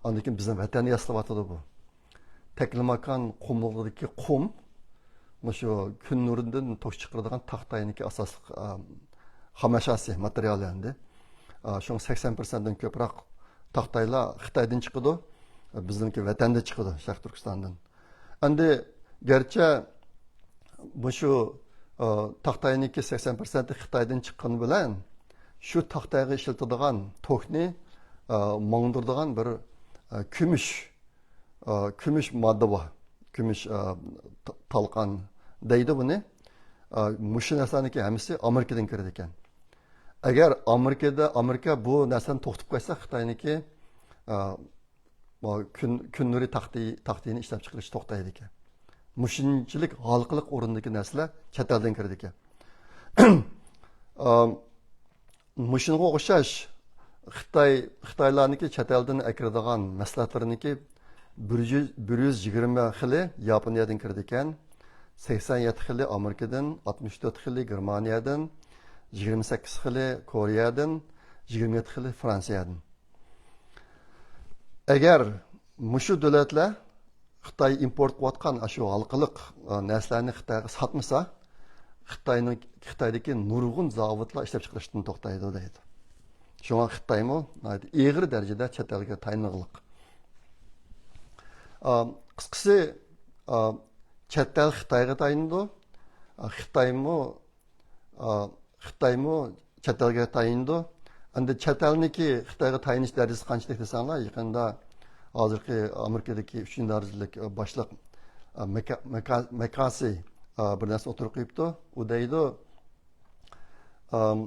ئاندىن كېيىن بىزنىڭ ۋەتەندە ياسىلىۋاتىدۇ بۇ. تەكلىماكان قۇملۇقىدىكى قۇم، مۇشۇ كۈن نۇرىدىن توك چىقىرىدىغان تاختاينىڭكى ئاساسلىق، ئا، خاماشاسى، ماتېرىيالى ئەمدى. ئا، شۇڭا سەكسەن پىرسەنتتىن كۆپرەك تاختايلار خىتايدىن چىقىدۇ، بىزنىڭكى ۋەتەندە چىقىدۇ، شەرقىي تۈركىستاندىن. ئەمدى گەرچە مۇشۇ، ئا، تاختاينىڭكى سەكسەن پىرسەنتى خىتايدىن چىققىنى بىلەن، شۇ تاختايغا ئىشلىتىدىغان توكنى، ئا، ماڭدۇرىدىغان بىر، ئا، كۈمۈش، ئا، كۈمۈش ماددا بار. كۈمۈش، ئا، تا-، تالقان دەيدۇ بۇنى. ئا، مۇشۇ نەرسىلەرنىڭكى ھەممىسى ئامېرىكىدىن كىرىدىكەن. ئەگەر ئامېرىكىدا، ئامېرىكا بۇ نەرسىنى توختىتىپ قويسا، خىتاينىڭكى، ئا، بۇ كۈن، كۈن نۇرى تاختى-، تاختىيىنى ئىشلەپ چىقىرىش توختايدىكەن. مۇشۇنچىلىك ھالقىلىق ئورۇندىكى نەرسىلەر چەت ئەلدىن كىرىدىكەن. ئا، مۇشۇنىڭغا ئوخشاش خىتاي، خىتايلارنىڭكى چەت ئەلدىن ئەكىرىدىغان مەھسۇلاتلىرىنىڭكى بىر يۈز، بىر يۈز يىگىرمە خىلى ياپونىيەدىن كىرىدىكەن، سەكسەن يەتتە خىلى ئامېرىكىدىن، ئاتمىش تۆت خىلى گېرمانىيەدىن، يىگىرمە سەككىز خىلى كورېيەدىن، يىگىرمە يەتتە خىلى فرانسىيەدىن. ئەگەر مۇشۇ دۆلەتلەر خىتاي ئىمپورت قىلىۋاتقان ئاشۇ ھالقىلىق، ئە، نەرسىلەرنى خىتايغا ساتمىسا، خىتاينىڭ، خىتايدىكى نۇرغۇن زاۋۇتلار ئىشلەپ چىقىرىشتىن توختايدۇ دەيدۇ. شۇڭا خىتايمۇ ناھايىتى ئېغىر دەرىجىدە چەت ئەلگە تايىنىقلىق. ئا، قىسقىسى، ئا، چەت ئەل خىتايغا تايىنىدۇ. ئا، خىتايمۇ، ئا، خىتايمۇ چەت ئەلگە تايىنىدۇ. ئەمدى چەت ئەلنىڭكى خىتايغا تايىنىش دەرىجىسى قانچىلىك دېسەڭلار، يېقىندا ھازىرقى ئامېرىكىدىكى ئۈچىنچى دەرىجىلىك باشلىق، ئا، مەكا-، مەكا-، مەكاسى، ئا، بىر نەرسە ئوتتۇرىغا قويۇپتۇ. ئۇ دەيدۇ، ئام،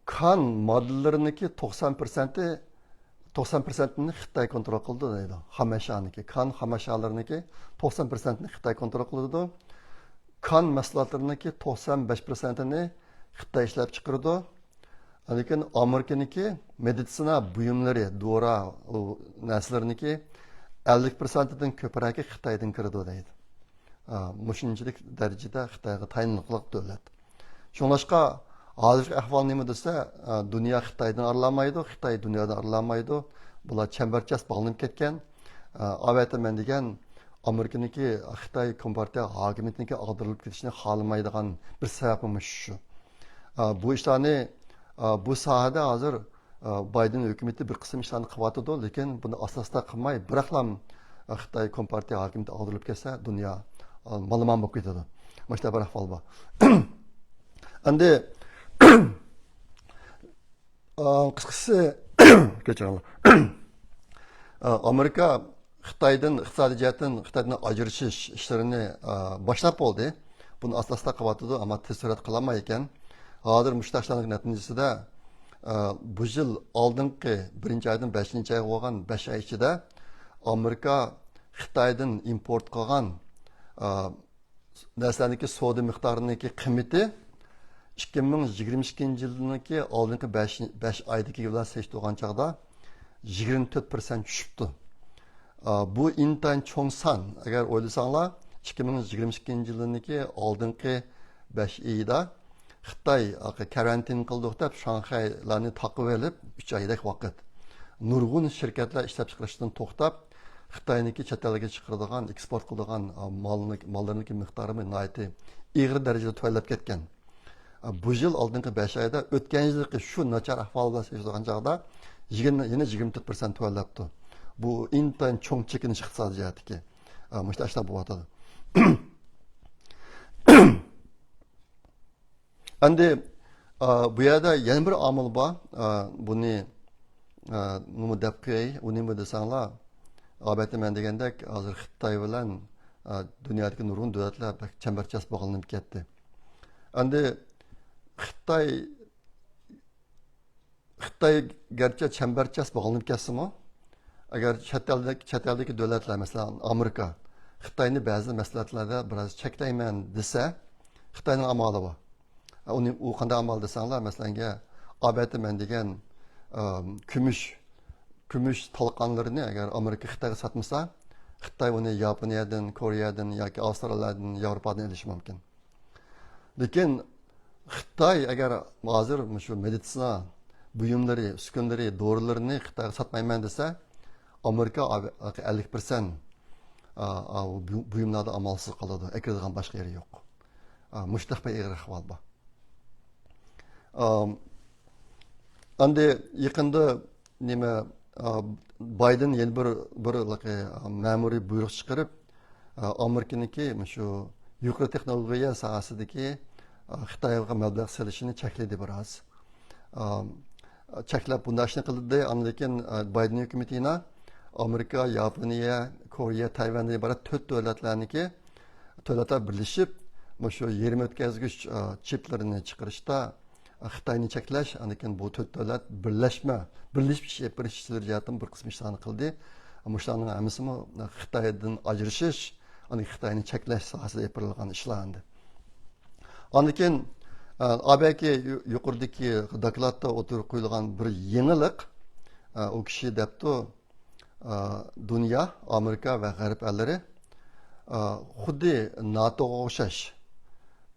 كان ماددىلىرىنىڭكى توقسان پىرسەنتى، توقسان پىرسەنتىنى خىتاي كونترول قىلىدۇ دەيدۇ. خامەشانىكى، كان خامەشالىرىنىڭكى توقسان پىرسەنتىنى خىتاي كونترول قىلىدۇ. كان مەھسۇلاتلىرىنىڭكى توقسان بەش پىرسەنتىنى خىتاي ئىشلەپ چىقىرىدۇ. لېكىن ئامېرىكىنىڭكى مېدىتسىنا بۇيۇملىرى، دورا، ئۇ نەرسىلىرىنىڭكى ئەللىك پىرسەنتىدىن كۆپرەكى خىتايدىن كىرىدۇ دەيدۇ. ئا، مۇشۇنچىلىك دەرىجىدە خىتايغا تايىنىقلىق دۆلەت. شۇڭلاشقا، ھازىرقى ئەھۋال نېمە دېسە، ئا، دۇنيا خىتايدىن ئارىلانمايدۇ، خىتاي دۇنيادىن ئارىلانمايدۇ. بۇلار چەمبەرچاس باغلىنىپ كەتكەن. ئا، ئەۋەتە مەن دېگەن ئامېرىكىنىڭكى خىتاي كومپارتىيە ھاكىمىيىتىنىڭكى ئاغدۇرۇلۇپ كېتىشىنى خالىمايدىغان بىر سەۋەبمۇ مۇشۇ. ئا، بۇ ئىشلارنى، ئا، بۇ ساھەدە ھازىر ئا، بايدېن ھۆكۈمىتى بىر قىسىم ئىشلارنى قىلىۋاتىدۇ، لېكىن بۇنى ئاستا-ئاستا قىلماي، بىراقلا، ئا، خىتاي كومپارتىيە ھاكىمىيىتى ئاغدۇرۇلۇپ كەتسە، دۇنيا، ئا، مالىمان بولۇپ كېتىدۇ. مۇشۇنداق بىر ئەھۋال بار. ئەمدى، ئا، قىسقىسى، كەچۈرۈڭلار. ئا، ئامېرىكا خىتايدىن ئىقتىسادىي جەھەتتىن خىتايدىن ئاجرىشىش ئىشلىرىنى، ئا، باشلاپ بولدى. بۇنى ئاستا-ئاستا قىلىۋاتىدۇ، ئەمما تېز سۈرئەت قىلالماي ئىكەن. ھازىر مۇشۇ ئىشلارنىڭ نەتىجىسىدە، بۇ يىل ئالدىنقى بىرىنچى ئايدىن بەشىنچى ئايغا بولغان بەش ئاي ئىچىدە ئامېرىكا خىتايدىن ئىمپورت قىلغان نەرسىلەرنىڭكى سودا مىقدارىنىڭكى قىممىتى ئىككى مىڭ يىگىرمە ئىككىنچى يىلنىڭكى ئالدىنقى بەش، بەش ئايدىكى بىلەن سېلىشتۇرغان چاغدا يىگىرمە تۆت پىرسەنت چۈشۈپتۇ. ئا، بۇ ئىنتايىن چوڭ سان. ئەگەر ئويلىساڭلار، ئىككى مىڭ يىگىرمە ئىككىنچى يىلنىڭكى ئالدىنقى بەش ئېيىدا خىتاي كارانتىن قىلدۇق دەپ شاڭخەيلارنى تاقىۋېلىپ، ئۈچ ئايدەك ۋاقىت. نۇرغۇن شىركەتلەر ئىشلەپچىقىرىشتىن توختاپ، خىتاينىڭكى چەت ئەلگە چىقىرىدىغان، ئېكسپورت قىلىدىغان، ئا، مالنى، ماللىرىنىڭكى مىقدارىمۇ ناھايىتى ئېغىر دەرىجىدە تۆۋەنلەپ كەتكەن. ئا، بۇ يىل ئالدىنقى بەش ئايدا ئۆتكەن يىلقى شۇ ناچار ئەھۋال بىلەن سېلىشتۇرغان چاغدا يىگىرمە، يەنە يىگىرمە تۆت پىرسەنت تۆۋەنلەپتۇ. بۇ ئىنتايىن چوڭ چېكىنىش ئىقتىسادىي جەھەتتىكى. ئا، مۇشۇنداق ئىشلار بولۇۋاتىدۇ. ئەمدى، ئا، بۇ يەردە يەنە بىر ئامىل بار. ئا، بۇنى، ئا، نېمە دەپ قوياي، ئۇ نېمە دېسەڭلار، ئەلۋەتتە مەن دېگەندەك، ھازىر خىتاي بىلەن، ئا، دۇنيادىكى نۇرغۇن دۆلەتلەر بەك چەمبەرچاس باغلىنىپ كەتتى. ئەمدى خىتاي خىتاي گەرچە چەمبەرچاس باغلىنىپ كەتسىمۇ، ئەگەر چەت ئەلدىكى، چەت ئەلدىكى دۆلەتلەر، مەسىلەن، ئامېرىكا خىتاينى بەزى مەسىلەتلەردە بىراز چەكلەيمەن دېسە، خىتاينىڭ ئامالى بار. ئۇنى، ئۇ قانداق ئامال دېسەڭلار، مەسىلەنگە، ئەلۋەتتە مەن دېگەن، ئەم، كۈمۈش، كۈمۈش تالقانلىرىنى ئەگەر ئامېرىكا خىتايغا ساتمىسا، خىتاي ئۇنى ياپونىيەدىن، كورېيەدىن ياكى ئاۋسترالىيەدىن، ياۋروپادىن ئېلىشى مۇمكىن. لېكىن خىتاي ئەگەر ھازىر مۇشۇ مېدىتسىنا بۇيۇملىرى، ئۈسكۈنىلىرى، دورىلىرىنى خىتايغا ساتمايمەن دېسە، ئامېرىكا ئەللىك پىرسەنت، ئا، ئا، بۇ بۇيۇملاردا ئامالسىز قالىدۇ، ئەكىرىدىغان باشقا يېرى يوق. ئا، مۇشۇنداق بىر ئېغىر ئەھۋال بار. ئا، ئەمدى يېقىندا نېمە، ئا، بايدېن يەنە بىر، بىر، ئا، مەمۇرىي بۇيرۇق چىقىرىپ، ئا، ئامېرىكىنىڭكى مۇشۇ يۇقىرى تېخنولوگىيە ساھەسىدىكى، ئا، خىتايغا مەبلەغ سېلىشىنى چەكلىدى بىراز. ئا، چەكلەپ بۇنداق ئىشنى قىلدى. ئاندىن كېيىن، ئا، بايدېن ھۆكۈمىتى يەنە ئامېرىكا، ياپونىيە، كورېيە، تايۋاندىن ئىبارەت تۆت دۆلەتلەرنىڭكى، دۆلەتلەر بىرلىشىپ مۇشۇ يېرىم ئۆتكەزگۈچ، ئا، چىپلىرىنى چىقىرىشتا خىتاينى چەكلەش، ئاندىن كېيىن بۇ تۆت دۆلەت بىرلەشمە، بىرلىشىپ ئىش ئېلىپ بېرىش ئىشلىرى جەھەتتىن بىر قىسىم ئىشلارنى قىلدى. مۇشۇلارنىڭ ھەممىسىمۇ خىتايدىن ئاجرىشىش، ئاندىن كېيىن خىتاينى چەكلەش ساھەسىدە ئېلىپ بېرىلغان ئىشلار ئەمدى. ئاندىن كېيىن، ئە، ئابەكى يۇ-، يۇقىرىدىكى دوكلاتتا ئوتتۇرىغا قويۇلغان بىر يېڭىلىق، ئە، ئۇ كىشى دەپتۇ، ئا، دۇنيا، ئامېرىكا ۋە غەرب ئەللىرى، ئا، خۇددى ناتوغا ئوخشاش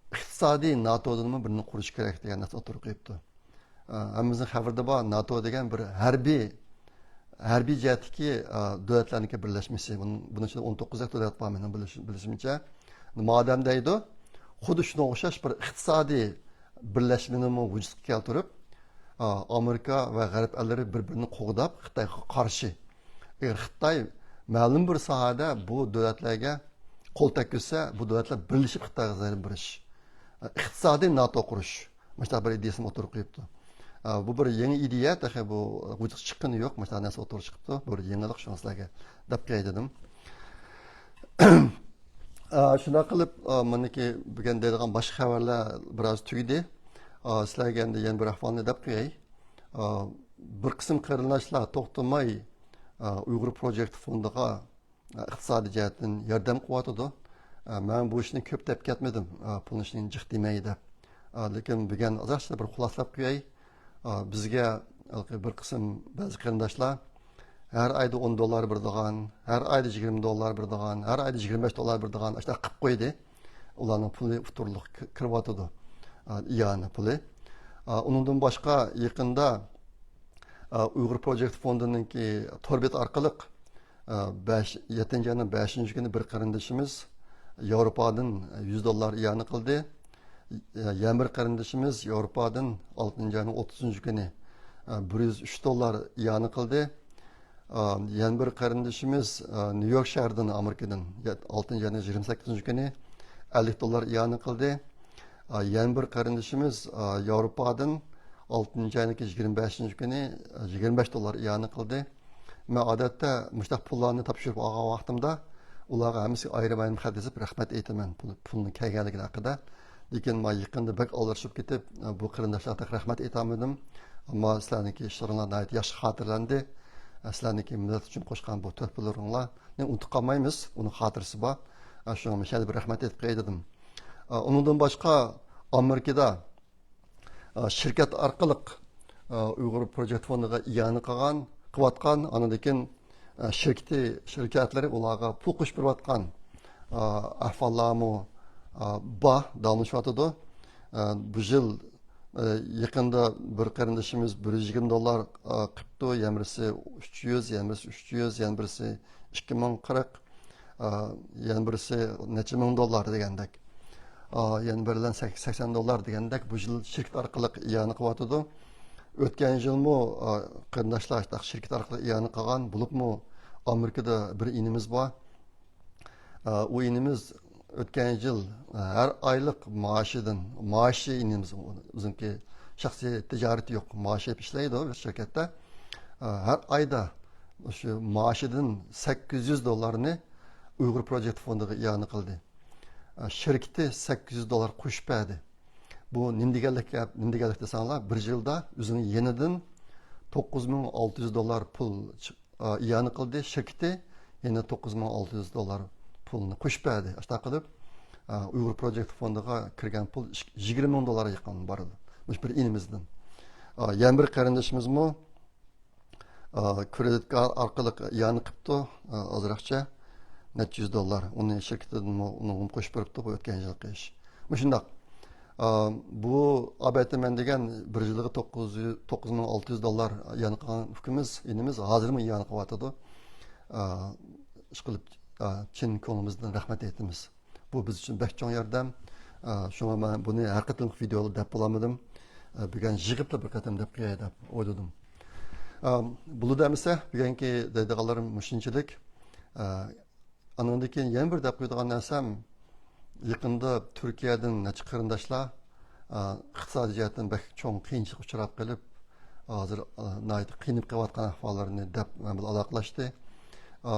ئىقتىسادىي ناتودىنمۇ بىرنى قۇرۇش كېرەك دېگەن نەرسە ئوتتۇرىغا قويۇپتۇ. ئا، ھەممىمىزنىڭ خەۋىرىدە بار، ناتو دېگەن بىر ھەربىي، ھەربىي جەھەتتىكى، ئا، دۆلەتلەرنىڭكى بىرلەشمىسى. بۇنىڭ، بۇنىڭ ئىچىدە ئون توققۇز دۆلەت بار، مېنىڭ بىلىش-، بىلىشىمچە. مادەم دەيدۇ، خۇددى شۇنىڭغا ئوخشاش بىر ئىقتىسادىي بىرلەشمىنىمۇ ۋۇجۇدقا كەلتۈرۈپ، ئا، ئامېرىكا ۋە غەرب ئەللىرى بىر-بىرىنى قوغداپ، خىتايغا قارشى. ئەگەر خىتاي مەلۇم بىر ساھەدە بۇ دۆلەتلەرگە قول تەگكۈزسە، بۇ دۆلەتلەر بىرلىشىپ خىتايغا زەربە بېرىش. ئىقتىسادىي ناتو قۇرۇش. مۇشۇنداق بىر ئىدىيەسىنى ئوتتۇرىغا قويۇپتۇ. ئا، بۇ بىر يېڭى ئىدىيە، تېخى بۇ ۋۇجۇدقا چىققىنى يوق. مۇشۇنداق نەرسە ئوتتۇرىغا چىقىپتۇ. بۇ بىر يېڭىلىق، شۇنى سىلەرگە دەپ قوياي دېدىم. ئا، شۇنداق قىلىپ، ئا، مانىكى بۈگۈن دەيدىغان باشقا خەۋەرلەر بىراز تۈگىدى. ئا، سىلەرگە ئەمدى يەنە بىر ئەھۋالنى دەپ قوياي. ئا، بىر قىسىم قېرىنداشلار توختىماي، ئا، ئۇيغۇر پروجېكت فوندىغا، ئا، ئىقتىسادىي جەھەتتىن ياردەم قىلىۋاتىدۇ. ئا، مەن بۇ ئىشنى كۆپ دەپ كەتمىدىم، ئا، پۇلنى ئىشنى جىق دېمەي دەپ. ئا، لېكىن بۈگۈن ئازراقچە بىر خۇلاسىلاپ قوياي. ئا، بىزگە ھېلىقى بىر قىسىم بەزى قېرىنداشلار ھەر ئايدا ئون دوللار بېرىدىغان، ھەر ئايدا يىگىرمە دوللار بېرىدىغان، ھەر ئايدا يىگىرمە بەش دوللار بېرىدىغان ئاشۇنداق قىلىپ قويدى. ئۇلارنىڭ پۇلى ئۇتتۇرۇلۇق كىرىۋاتىدۇ. ئا، ئىئانە پۇلى. ئا، ئۇنىڭدىن باشقا يېقىندا، ئا، ئۇيغۇر پروجېكت فوندىنىڭكى تور بېتى ئارقىلىق بەش، يەتتىنچى ئاينىڭ بەشىنچى كۈنى بىر قېرىندىشىمىز ياۋروپادىن يۈز دوللار ئىئانە قىلدى. يەنە بىر قېرىندىشىمىز ياۋروپادىن ئالتىنچى ئاينىڭ ئوتتۇزىنچى كۈنى بىر يۈز ئۈچ دوللار ئىئانە قىلدى. يەنە بىر قېرىندىشىمىز نيۇ يورك شەھىرىدىن، ئامېرىكىدىن ئالتىنچى ئاينىڭ يىگىرمە سەككىزىنچى كۈنى ئەللىك دوللار ئىئانە قىلدى. ئا، يەنە بىر قېرىندىشىمىز، ئا، ياۋروپادىن ئالتىنچى ئاينىڭ يىگىرمە بەشىنچى كۈنى، ئا، يىگىرمە بەش دوللار ئىئانە قىلدى. مەن ئادەتتە مۇشۇنداق پۇللارنى تاپشۇرۇپ ئالغان ۋاقتىمدا ئۇلارغا ھەممىسىگە ئايرىم-ئايرىم خەت يېزىپ رەھمەت ئېيتىمەن پۇل، پۇلنىڭ كەلگەنلىكى ھەققىدە. لېكىن مانا يېقىندا بەك ئالدىرىشىپ كېتىپ، ئا، بۇ قېرىنداشلارغا رەھمەت ئېيتالمىدىم. ئەمما سىلەرنىڭكى ئىشلىرىڭلار ناھايىتى ياخشى خاتىرىلەندى. سىلەرنىڭكى مىللەت ئۈچۈن قوشقان بۇ تۆھپىلىرىڭلارنى ئۇنتۇپ قالمايمىز. ئۇنىڭ خاتىرىسى بار. شۇڭا مۇشۇ يەردە بىر رەھمەت ئېيتىپ قوياي دېدىم. ئۇنىڭدىن باشقا، ئامېرىكىدا شىركەت ئارقىلىق ئۇيغۇر پروجېكت فوندىغا ئىئانە قىلغان، قىلىۋاتقان، ئاندىن كېيىن شىركىتى، شىركەتلىرى ئۇلارغا پۇل قوشۇپ بېرىۋاتقان ئەھۋاللارمۇ بار، داۋاملىشىۋاتىدۇ. بۇ يىل يېقىندا بىر قېرىندىشىمىز بىر يۈز يىگىرمە دوللار قىپتۇ، يەنە بىرسى ئۈچ يۈز، يەنە بىرسى ئۈچ يۈز، يەنە بىرسى ئىككى مىڭ قىرىق، ئە، يەنە بىرسى نەچچە مىڭ دوللار دېگەندەك. ئە، يەنە بىرلەن سەك-، سەكسەن دوللار دېگەندەك بۇ يىل شىركەت ئارقىلىق ئىئانە قىلىۋاتىدۇ. ئۆتكەن يىلمۇ، ئە، قېرىنداشلار شۇنداق شىركەت ئارقىلىق ئىئانە قىلغان، بولۇپمۇ ئامېرىكىدا بىر ئىنىمىز بار. ئە، ئۇ ئىنىمىز ئۆتكەن يىل، ئە، ھەر ئايلىق مائاشىدىن، مائاشى ئىنىمىز، ئۆزىنىڭكى شەخسىي تىجارىتى يوق، مائاش ئېلىپ ئىشلەيدۇ بىر شىركەتتە. ئە، ھەر ئايدا شۇ مائاشىدىن سەككىز يۈز دوللارنى ئۇيغۇر پروجېكت فوندىغا ئىئانە قىلدى. ئە، شىركىتى سەككىز يۈز دوللار قوشۇپ بەردى. بۇ نېمە دېگەنلىك گەپ، نېمە دېگەنلىك دېسەڭلار، بىر يىلدا ئۆزىنىڭ يېنىدىن توققۇز مىڭ ئالتە يۈز دوللار پۇل چىق-، ئە، ئىئانە قىلدى. شىركىتى يەنە توققۇز مىڭ ئالتە يۈز دوللار پۇلنى قوشۇپ بەردى. ئاشۇنداق قىلىپ، ئە، ئۇيغۇر پروجېكت فوندىغا كىرگەن پۇل ئىك-، يىگىرمە مىڭ دوللارغا يېقىن بارىدۇ. مۇشۇ بىر ئىنىمىزدىن. ئە، يەنە بىر قېرىندىشىمىزمۇ ئا، كرېدىت كارت ئارقىلىق ئىئانە قىپتۇ، ئا، ئازراقچە، نەچچە يۈز دوللار. ئۇنى شىركىتىدىنمۇ، ئۇنىڭغىمۇ قوشۇپ بېرىپتۇ، بۇ ئۆتكەن يىلقى ئىش. مۇشۇنداق. ئا، بۇ ئابەتىمەن دېگەن بىر يىلغا توققۇز يۈز، توققۇز مىڭ ئالتە يۈز دوللار ئىئانە قىلغان ئۇكىمىز، ئىنىمىز ھازىرمۇ ئىئانە قىلىۋاتىدۇ. ئا، ئىشقىلىپ، ئا، چىن كۆڭلىمىزدىن رەھمەت ئېيتىمىز. بۇ بىز ئۈچۈن بەك چوڭ ياردەم. ئە، شۇڭا مەن بۇنى ھەر قېتىملىق ۋىدېئودا دەپ بولالمىدىم. ئە، بۈگۈن يىغىپلا بىر قېتىم دەپ قوياي دەپ ئويلىدىم. ئە، بولىدۇ ئەمىسە، بۈگۈنكى دەيدىغانلىرىم مۇشۇنچىلىك. ئە، ئانىڭدىن كېيىن يەنە بىر دەپ قويىدىغان نەرسەم، يېقىندا تۈركىيەدىن نەچچە قېرىنداشلار، ئە، ئىقتىسادىي جەھەتتىن بەك چوڭ قىيىنچىلىققا ئۇچراپ قېلىپ، ھازىر، ئە، ناھايىتى قىينىلىپ قېلىۋاتقان ئەھۋاللىرىنى دەپ مەن بىلەن ئالاقىلەشتى. ئە،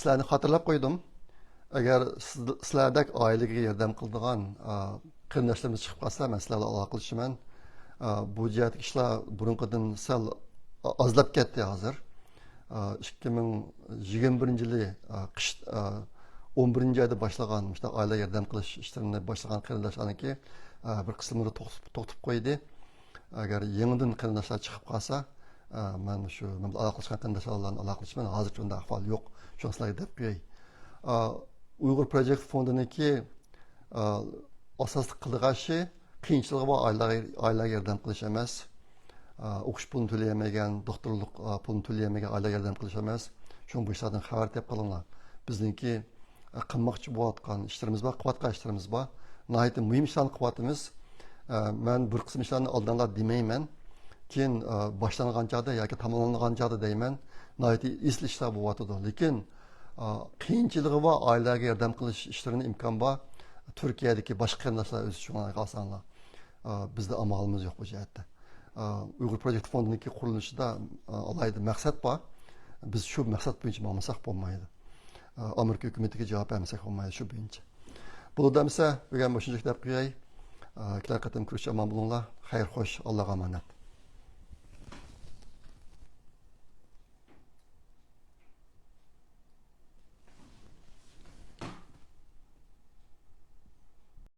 سىلەرنى خاتىرىلەپ قويدۇم. ئەگەر سىز-، سىلەردەك ئائىلىگە ياردەم قىلىدىغان، ئا، قېرىنداشلىرىمىز چىقىپ قالسا، مەن سىلەر بىلەن ئالاقىلىشىمەن. ئا، بۇ جەھەتتىكى ئىشلار بۇرۇنقىدىن سەل ئازلاپ كەتتى ھازىر. ئا، ئىككى مىڭ يىگىرمە بىرىنچى يىلى، ئا، قىش، ئا، ئون بىرىنچى ئايدا باشلىغان مۇشۇنداق ئائىلە ياردەم قىلىش ئىشلىرىنى باشلىغان قېرىنداشلارنىڭكى، ئا، بىر قىسىملىرى توختىتىپ، توختىتىپ قويدى. ئەگەر يېڭىدىن قېرىنداشلار چىقىپ قالسا، ئە، مەن شۇ مەن بىلەن ئالاقىلەشكەن قېرىنداشلار بىلەن ئالاقىلىشىمەن. ھازىرچە ئۇنداق ئەھۋال يوق. شۇڭا سىلەرگە دەپ قوياي. ئە، ئۇيغۇر پروجېكت فوندىنىڭكى، ئە، ئاساسلىق قىلىدىغان ئىشى قىيىنچىلىقى بار ئائىلىلەرگە، ئائىلىلەرگە ياردەم قىلىش ئەمەس. ئە، ئوقۇش پۇلىنى تۆلىيەلمىگەن، دوختۇرلۇق، ئە، پۇلىنى تۆلىيەلمىگەن ئائىلىلەرگە ياردەم قىلىش ئەمەس. شۇڭا بۇ ئىشلاردىن خەۋەر تېپىپ قېلىڭلار. بىزنىڭكى قىلماقچى بولۇۋاتقان ئىشلىرىمىز بار، قىلىۋاتقان ئىشلىرىمىز بار. ناھايىتى مۇھىم ئىشلارنى قىلىۋاتىمىز. ئە، مەن بىر قىسىم ئىشلارنى ئالدىنلا دېمەيمەن. كېيىن، ئە، باشلانغان چاغدا ياكى تاماملانغان چاغدا دەيمەن. ناھايىتى ئېسىل ئىشلار بولۇۋاتىدۇ. لېكىن، ئە، قىيىنچىلىقى بار ئائىلىلەرگە ياردەم قىلىش ئىشلىرىنى ئىمكان بار تۈركىيەدىكى باشقا قېرىنداشلار ئۆز ئىشىڭلارغا ئالساڭلار. ئە، بىزدە ئامالىمىز يوق بۇ جەھەتتە. ئۇيغۇر پروجېكت فوندىنىڭكى قۇرۇلۇشىدا ئالاھىدە مەقسەت بار. بىز شۇ مەقسەت بويىچە ماڭمىساق بولمايدۇ. ئامېرىكا ھۆكۈمىتىگە جاۋاب بەرمىسەك بولمايدۇ شۇ بويىچە. بولىدۇ ئەمىسە، بۈگۈن مۇشۇنچىلىك دەپ قوياي. كېلەر قېتىم كۆرۈشكىچە ئامان بولۇڭلار. خەير خوش، ئاللاغا ئامانەت.